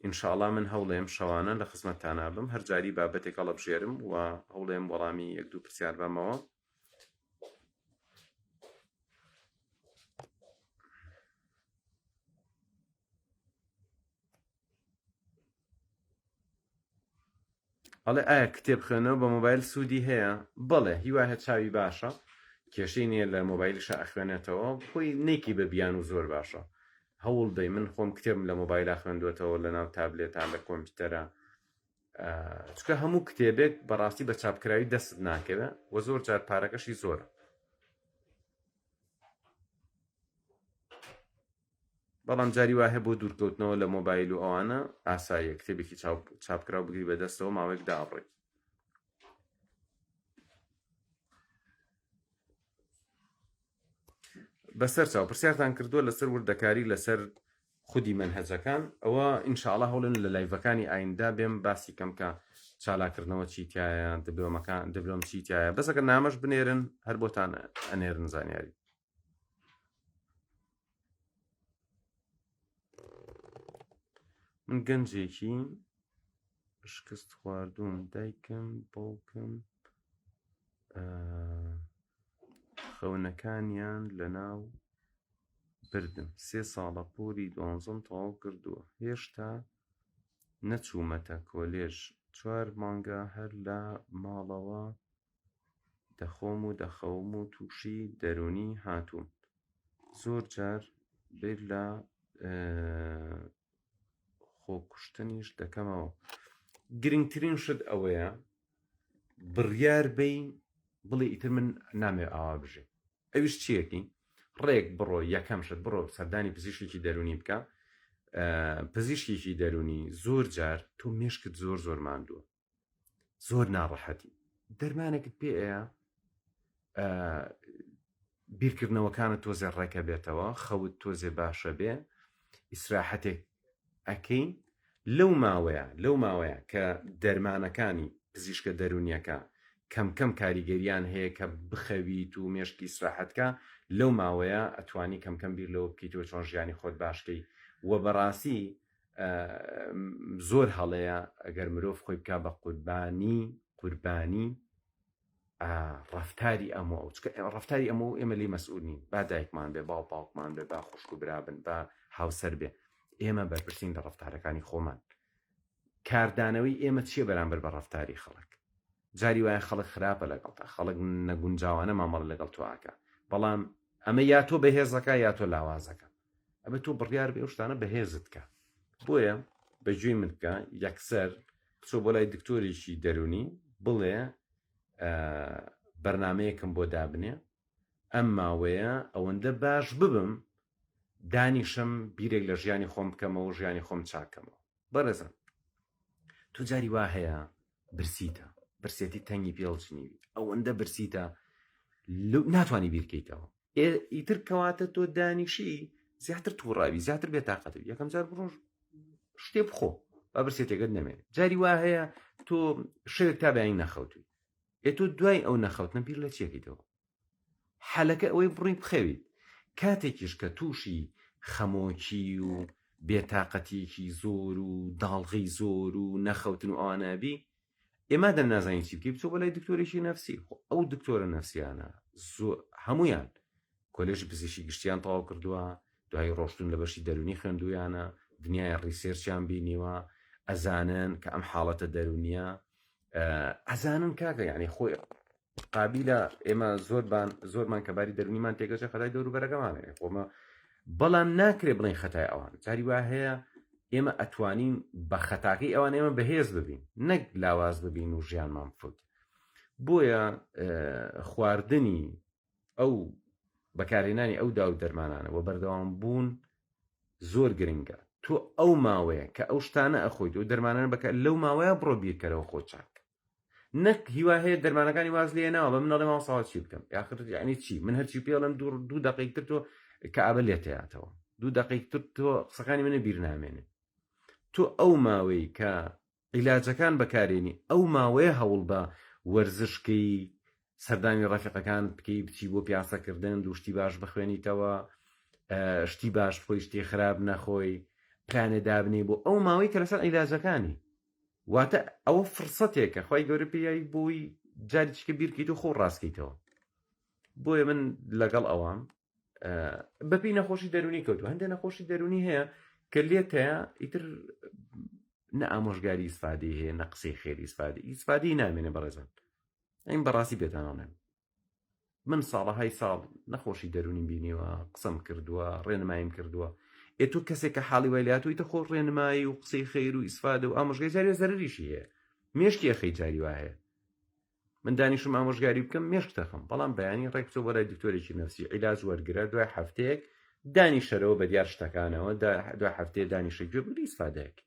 ئینشاءڵا من هەوڵێم شەوانە لە خزمەتتانا بم هەر جاری بابەتێک هەڵەبژێرم و هەوڵێم وەڵامی یەک دوو پرسیار بەمەوە ئەڵێ ئایا کتێب خوێندنەوە بە مۆبایل سوودی هەیە؟ بەڵێ هیوا هەیە چاوی باشە کێشەی نییە لە مۆبایلیشا ئەخوێنێتەوە خۆی نەیکی بە بیان و زۆر باشە هەوڵ دەی من خۆم کتێبم لە مۆبایلا خوێندوێتەوە لە ناو تابلێتا لە کۆمپیوتەرە چکە هەموو کتێبێک بەڕاستی بە چاپکراوی دەست ناکەوێ و زۆر جار پارەکەشی زۆرە بەڵام جاری وا هەیە بۆ دوورکەوتنەوە لە مۆبایل و ئەوانە ئاساییە کتێبێکی چاپکراو بگری بەدەستەوە ماوەیەک دابڕیت. بەسەر چاو پرسیارتان کردووە لەسەر وردەکاری لەسەر خودی مەنهەجەکان ئەوە ئینشاءڵا هەوڵێن لە لایڤەکانی ئایندە بێم باسی کەم کە چالاکردنەوە چی تایە دبلۆمەکان دبلۆم چی تایە بەسەکە نامەش بنێرن هەر بۆتان ئەنێرن زانیاری من گەنجێکی شکست خواردووم دایکم باوکم خەونەکانیان لەناو بردم سێ ساڵە پۆلی دوانزەم تەواو کردووە هێشتا نەچوومەتە کۆلێژ چوار مانگە هەر لە ماڵەوە دەخۆم و دەخەوم و تووشی دەروونی هاتووم زۆر جار بیر لە خۆکوشتنیش دەکەمەوە گرنگترین شت ئەوەیە بڕیار بی بڵێ ئیتر من نامێ ئاوا بژێ ئەویش چیەکی ڕێک بڕۆ یەکەم شت بڕۆ سەردانی پزیشکێکی دەرونی بکە پزیشکێکی دەرونی زۆر جار تۆ مێشکت زۆر زۆر ماندووە زۆر ناڕەحەتی دەرمانێکت پێ ئەیە بیرکردنەوەکانت تۆزێ ڕێکە بێتەوە خەوت تۆزێ باشە بێ ئیسراحەتێک ئەەکەین لەو ماوەیە لەو ماوەیە کە دەرمانەکانی پزیشکە دەرونیەکە کەم کەم کاریگەریان هەیە کە بخەویت و مێشکی ئیسراحەتکە لەو ماوەیە ئەتوانی کەم کەم بیر لەوە بکەیتەوە چۆن ژیانی خۆت باشکەی و بەڕاستی زۆر هەڵەیە ئەگەر مرۆڤ خۆی بکا بە قوربانی قوربانی. ڕەفتاری ئەم و ئەو چکە ڕەفتاری ئەم و ئێمە لێی مەسئول نین با دایکمان بێ با باوکمان بێ با خوشک و برا بن با هاوسەر بێ ئێمە بەرپرسین لە ڕەفتارەکانی خۆمان کاردانەوەی ئێمە چییە بەرامبەر بە ڕەفتاری خەڵک جاری وایە خەڵک خراپە لەگەڵتا خەڵک نەگونجاوانە مامەڵە لەگەڵ تۆ ئاکا بەڵام ئەمە یا تۆ بەهێزەکە یا تۆ لاوازەکە ئەبێ تۆ بڕیار بێ ئەو شتانە بەهێزت کە بۆیە بە گوێی من بکە یەکسەر بچۆ بۆ لای دکتۆرێکی دەرونی بڵێ بەرنمەیەکم بۆ دابنێ ئەم ماوەیە ئەوەندە باش ببم دانیشم بیرێک لە ژیانی خۆم بکەمەوە ژیانی خۆم چاکەمەوە بەڕێزان تۆ جاری وا هەیە برسیتە برسێتی تەنگی پێڵچنیوی ئەوەندە برسیتە ناتوانانی بیرکەیتەوە ئیتر کەواتە تۆ دانیشی زیاتر تووڕاوی زیاتر بێتاقەتەوە یەکەم جار بڕۆژ شتێ بخۆ با برسێتێکت نەمێنێت جاری وا هەیە تۆ شەوێک تا بەیانی نەخەوتوی ئێ تۆ دوای ئەو نەخەوتنە بیر لە چیەکەیتەوە حەلەکە ئەوەی بڕی بخەویت کاتێکیش کە تووشی خەمۆکی و بێتاقەتیەکی زۆر و داڵغی زۆر و نەخەوتن و ئەوانابی ئێ مادەم نازانی چی بکەی بچۆ بۆ لای دکتۆرێکی نەفسی خۆ ئەو دکتۆرە نەفسیانە زۆر هەمویان کۆلێژی پزیشکی گشتیان تەواو کردووە دوای ڕۆشتون لە بەشی دەرونی خوێندویانە دنیای research یان بینیوە ئەزانن کە ئەم حاڵەتە دەرونیە ئەزانن کاکە یعنی خۆی قابیلە ئێمە زۆربان زۆرمان کە باری دەرونیمان تێکەچێ خەتای دەوروبەرەکەمان هەیە خۆمە بەڵام ناکرێ بڵێن خەتای ئەوان جاری وا هەیە ئێمە ئەتوانین بە خەتاکەی ئەوان ئێمە بەهێز ببین نەک لاواز ببین و ژیانمان بفوت بۆیە خواردنی ئەو بەکارهێنانی ئەو داو دەرمانانە و بەردەوام بوون زۆر گرنگە تۆ ئەو ماوەیە کە ئەو شتانە ئەخۆیت و دەرمانانە بەکە لەو ماوەیە بڕۆ بیرکەرەوە خۆ چاک نەک هیوا هەیە دەرمانەکانی واز لێ ناوە بە من ئەڵێ مامۆستا چی بکەم یاخر یعنی چی من هەرچی پێڵم دوو دقیق تر تۆ کەئابە لێتەیاتەوە دوو دقیق تر تۆ قسەکانی منە بیر نامێنێ تۆ ئەو ماوەی کە عیلاجەکان بەکارێنی ئەو ماوەیە هەوڵ بە وەرزشکەی سەردانی ڕەفیقەکان بکەی بچی بۆ پیاسەکردن دوو شتی باش بخوێنیتەوە شتی باش بخۆی شتی خراپ نەخۆی پلانێ دابنێ بۆ ئەو ماوەی کە لەسەر عیلاجەکانی واتە ئەوە فرسەتێکە خوای گەورە پێیای بۆی جاریچکە بیرکەیت و خۆ ڕاستکەیتەوە بۆیە من لەگەڵ ئەوام بەپی نەخۆشی دەرونی کەوتو هەندێک نەخۆشی دەرونی هەیە کە لێتەیە ئیتر نە ئامۆژگاری ئیسفادەی هەیە نە قسەی خێری ئیسفادە ئیسفادەی نامێنێ بەڕێزان ئەین بەڕاستی پێتانڵێم من ساڵەهای ساڵ نەخۆشی دەروونیم بینیوە، قسەم کردووە، ڕێنماییم کردووە. ئێ تۆ کەسێک کە حاڵی وای لێهاتوویتە خۆ ڕێنمایی و قسەی خەیر و ئیسفادە و ئامۆژگاری جاری وا زەرەریشی هەیە. مێشکی ئەخەی جاری وا هەیە. من دانیشم ئامۆژگاری بکەم مێشک دەخەم، بەڵام بەیانی ڕێک بچۆ بۆ لای دکتۆرێکی نەفسی عیلاج وەرگرە، دوای هەفتەیەک دانیشەرەوە بە دیار شتەکانەوە، دوای هەفتەیە دانیشە گوێ بگرە ئیسفادەیەک.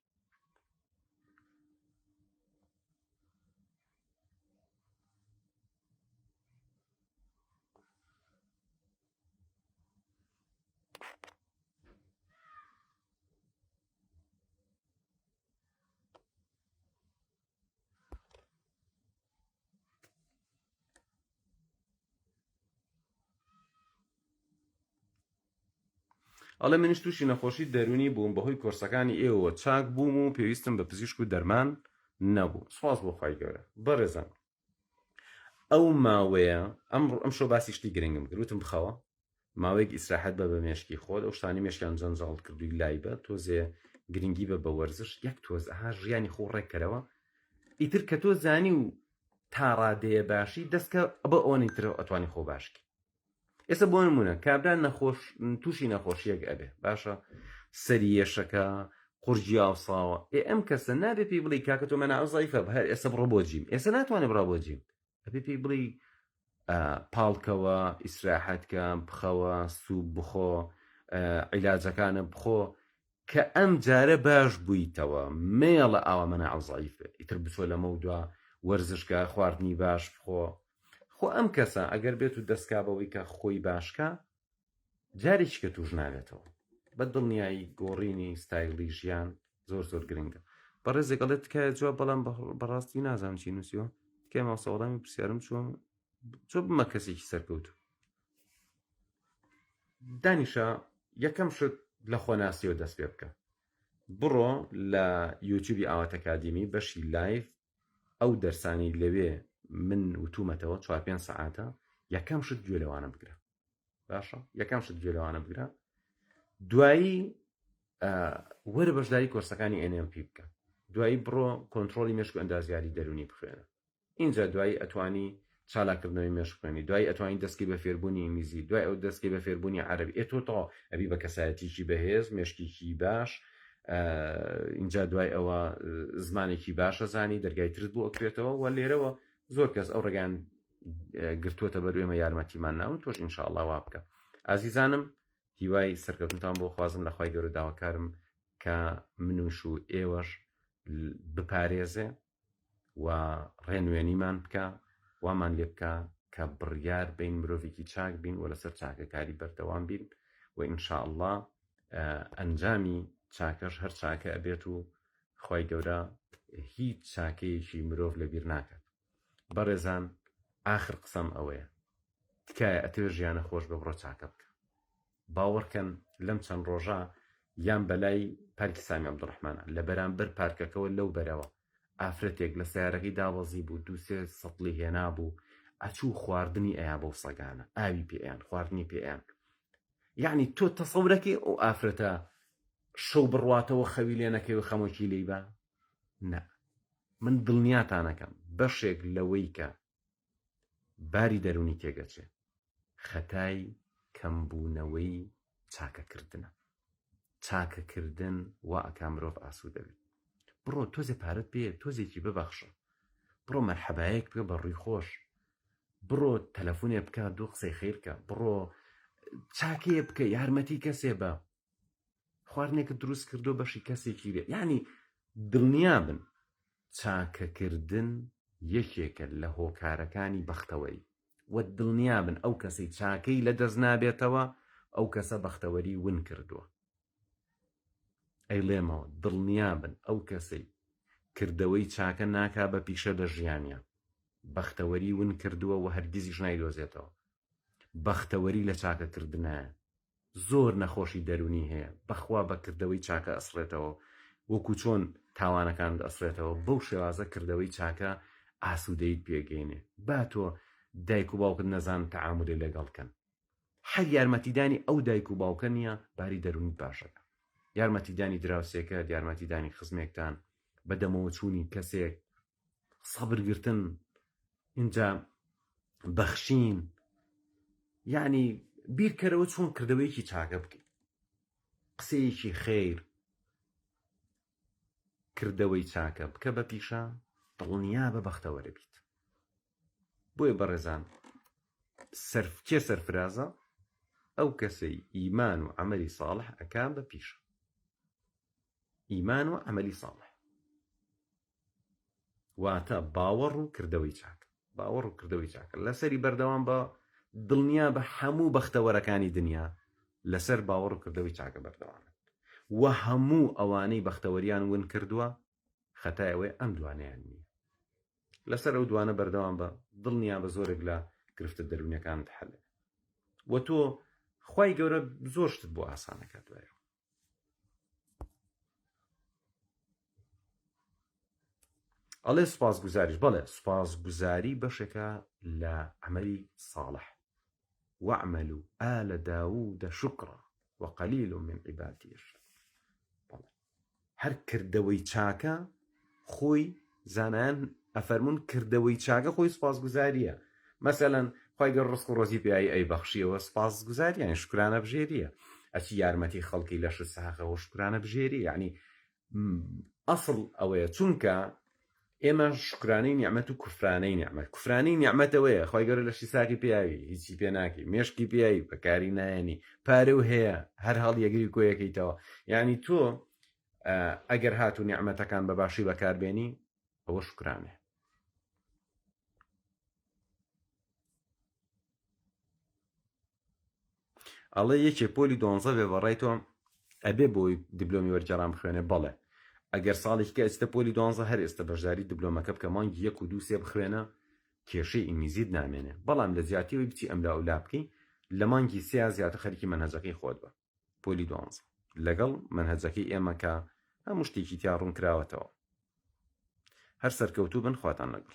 ئەڵێ منیش تووشی نەخۆشی دەروونی بووم بەهۆی کۆرسەکانی ئێوەوە چاک بووم و پێویستم بە پزیشک و دەرمان نەبوو سوپاس بۆ خوای گەورە بەڕێزان ئەو ماوەیە ئەم ئەم شۆ باسی شتی گرنگم کرد وتم بخەوە ماوەیەک ئیسراحەت بە بە مێشکی خۆت ئەو شتانی مێشکیان جەنجاڵ کردووی لای بە تۆزێ گرنگی بە بە وەرزش یەک تۆز ئەها ژیانی خۆ ڕێککەرەوە ئیتر کە تۆ زانی و تا ڕادەیە باشی دەستکە بە ئەوەنەی تر ئەتوانی خۆ باشکی ئێستا بۆ نمونە کابرا نەخۆش تووشی نەخۆشیەک ئەبێ باشە سەری یەشەکە قورگی ئاوساوە ئێ ئەم کەسە نابێ پێی بڵی کاکە تۆ مەناعە زەعیفە هەر ئێستا بڕۆ بۆ جیم ئێستا ناتوانێت بڕا بۆ جیم ئەبێ پێی بڵی پاڵکەوە ئیسراحەت کە بخەوە سوپ بخۆ عیلاجەکانە بخۆ کە ئەم جارە باش بوویتەوە مێڵە ئاوا مەناعە زەعیف بێت ئیتر بچۆ لەمە و دوا وەرزشکە خواردنی باش بخۆ خۆ ئەم کەسە ئەگەر بێت و دەستکا بەوەی کە خۆی باشکا جارێکی کە توش نابێتەوە بە دڵنیایی گۆڕینی ستایلی ژیان زۆر زۆر گرنگە بەڕێزێک ئەڵێت تکایە جواب بەڵام بەڕاستی نازانم چی نووسیوە تکایە مامۆستا وەڵامی پرسیارم چۆن چۆ بمە کەسێکی سەرکەوتوو دانیشە یەکەم شت لە خۆناسیەوە دەست پێ بکە بڕۆ لە یوتیوبی ئاوات ئەکادیمی بەشی live ئەو دەرسانەی لەوێ. من وتومەتەوە چوار پێنج سەعاتە یەکەم شت گوێ لەوانە بگرە باشە یەکەم شت گوێ لەوانە بگرە دوایی وەرە بەشداری کۆرسەکانی NLP بکە دوایی بڕۆ کۆنترۆڵی مێشک و ئەندازیاری دەرونی بخوێنە ئینجا دوایی ئەتوانی چالاککردنەوەی مێشک بخوێنی دوایی ئەتوانی دەستکەی بە فێربوونی ئینگلیزی دوای ئەو دەستکەی بە فێربوونی عەرەبی ئێ تۆ تەواو ئەبی بە کەسایەتیکی بەهێز مێشکێکی باش ئینجا دوای ئەوە زمانێکی باشە زانی دەرگای ترت بۆ ئەکرێتەوە و لێرەوە زۆر کەس ئەو ڕێگان گرتووەتە بەر ئێمە یارمەتیمان ناون تۆش ئینشاءڵا وا بکە ئازیزانم هیوای سەرکەوتنتان بۆ خوازم لە خوای گەورە داواکارم کە منوش و ئێوەش بپارێزێ و ڕێنوێنیمان بکا وامان لێ بکا کە بڕیار بین مرۆڤێکی چاک بین و لەسەر چاکەکاری بەردەوام بین و ان شاء اللە ئەنجامی چاکەش هەر چاکە ئەبێت و خوای گەورە هیچ چاکەیەکی مرۆڤ لەبیر ناکات بەڕێزان ئاخر قسەم ئەوەیە تکایە ئەتەوێ ژیانە خۆش بە بڕۆ چاکە بکە باوەڕکەن لەم چەند ڕۆژە یان بەلای پارکی سامی عەبدولڕەحمانە لە بەرامبەر پارکەکەوە لەو بەرەوە ئافرەتێک لە سەیارەکەی دابەزی بوو دوو سێ سەتڵی هێنابوو ئەچوو خواردنی ئەیا بەو سەگانە ئاوی پێ ئەیان خواردنی پێ ئەیان یعنی تۆ تەسەورەکەی ئەو ئافرەتە شەو بڕواتەوە خەوی لێ نەکەوی خەمۆکی لێی بە نا من دڵنیاتانەکەم بەشێک لەوەی کە باری دەروونی تێگەچێ خەتای کەمبوونەوەی چاکەکردنە. چاکەکردن وا ئەکا مرۆڤ ئاسوودە بێت. بڕۆ تۆزێ پارەت پێیە تۆزێکی ببەخشە. بڕۆ مەرحەبایەک بکە بە ڕووی خۆش. بڕۆ تەلەفونێ بکە دوو قسەی خەیر بکە. بڕۆ چاکەیە بکە یارمەتی کەسێ بە. خواردنێکت دروست کردو بەشی کەسێکی بێ یعنی دڵنیا بن چاکەکردن یەکێکە لە هۆکارەکانی بەختەوەری و دڵنیا بن ئەو کەسەی چاکەی لە دەست نابێتەوە ئەو کەسە بەختەوەری ون کردووە ئەیڵێمەوە دڵنیا بن ئەو کەسەی کردەوەی چاکە ناکا بە پیشە لە ژیانیا بەختەوەری ون کردووە و هەرگیزیش نایدۆزێتەوە بەختەوەری لە چاکەکردنایە زۆر نەخۆشی دەرونی هەیە بەخوا بە کردەوەی چاکە ئەسڕێتەوە وەکو چۆن تاوانەکانت ئەسڕێتەوە بەو شێوازە کردەوەی چاکە ئاسودەیت پێگەینێ با تۆ دایک و باوکت نەزان تەعامولێ لەگەڵ کەن هەر یارمەتیدانی ئەو دایک و باوکە نییە باری دەرونیت باشەکە یارمەتیدانی دراوسێکەت یارمەتیدانی خزمێکتان بەدەمەوە چوونی کەسێک سەبر گرتن ئینجا بەخشین یعنی بیرکەرەوە چۆن کردەوەیەکی چاکە بکەیت قسەیەکی خیر کردەوەی چاکە بکە بە پیشە دڵنیا بە بەختەوەرە بیت بۆیە بەڕێزان سەرف کێ سەرفرازە ئەو کەسەی ئیمان و عملی ساڵح ئەکا بە پیشە ئیمان و عملی ساڵح واتە باوەڕ و کردەوەی چاک باوەڕ و کردەوەی چاکە لەسەری بەردەوام بە دڵنیا بە هەموو بەختەوەرەکانی دنیا لەسەر باوەڕ و کردەوەی چاکە بەردەوامن و هەموو ئەوانەی بەختەوەریان ون کردووە خەتای ئەوەی ئەم دوانیان نییە لەسەر ئەو دوانە بەردەوام بە دڵنیا بە زۆرێک لە گرفتە دەروونیەکانت حەل و تۆ خی گەورە زۆر شتت بۆ ئاسانەکە دوایەوە ئەڵێ سوپاسگوزاریش بەڵێ سوپاسگوزاری بەشێکە لە عەمەلی ساڵح واعملوا آل داوود شکرا وقلیل من عبادی الشکور بەڵێ هەر کردەوەی چاکە خۆی زانایان ئەفەرمونون کردەوەی چاکە خۆی سوپاسگوزاریە مەسەلەن خوای گەورە ڕزق و ڕۆزی پێی ئەی بەخشیەوە سوپاسگوزاری یانی شوکرانە بژێریە ئەچی یارمەتی خەڵکی لەش ساغەوە شوکرانە بژێری یعنی ئەسڵ ئەوەیە چونکە ئێمە شوکرانەی نیعمەت و کوفرانەی نیعمەت کوفرانەی نیعمەتەوەیە خوای گەورە لەشی ساغی پیاوی هیچی پێ ناکەی مێشکی پیاوی بەکاری نایەنی پارە و هەیە هەر هەڵیەگری کۆیەکەیتەوە یعنی تۆ ئەگەر هاتوو نیعمەتەکان بە باشی بەکاربێنی ئەوە شوکرانێ ئەڵێ یەکێ پۆلی دۆنزە بێ بەڕای تۆ ئەبێ بۆی دیبلۆمی وەرگێڕان بخوێنێ بەڵێ ئەگەر ساڵێکی کە ئێستا پۆلی دوانزە هەر ئێستا بەشداری دیبلۆمەکە بکە مانگی یەک و دوو سێ بخوێنە کێشەی ئینگلیزیت نامێنێ بەڵام لە جیاتی ئەوەی بچی ئەملا و لا بکەی لە مانگی سێ زیاتر خەریکی مەنهەجەکەی خۆت بە پۆلی دوانزە لەگەڵ مەنهەجەکەی ئێمە کە هەموو شتێکی تیا ڕوون کراوەتەوە هەر سەرکەوتوو بن خواتان لەگەڵ.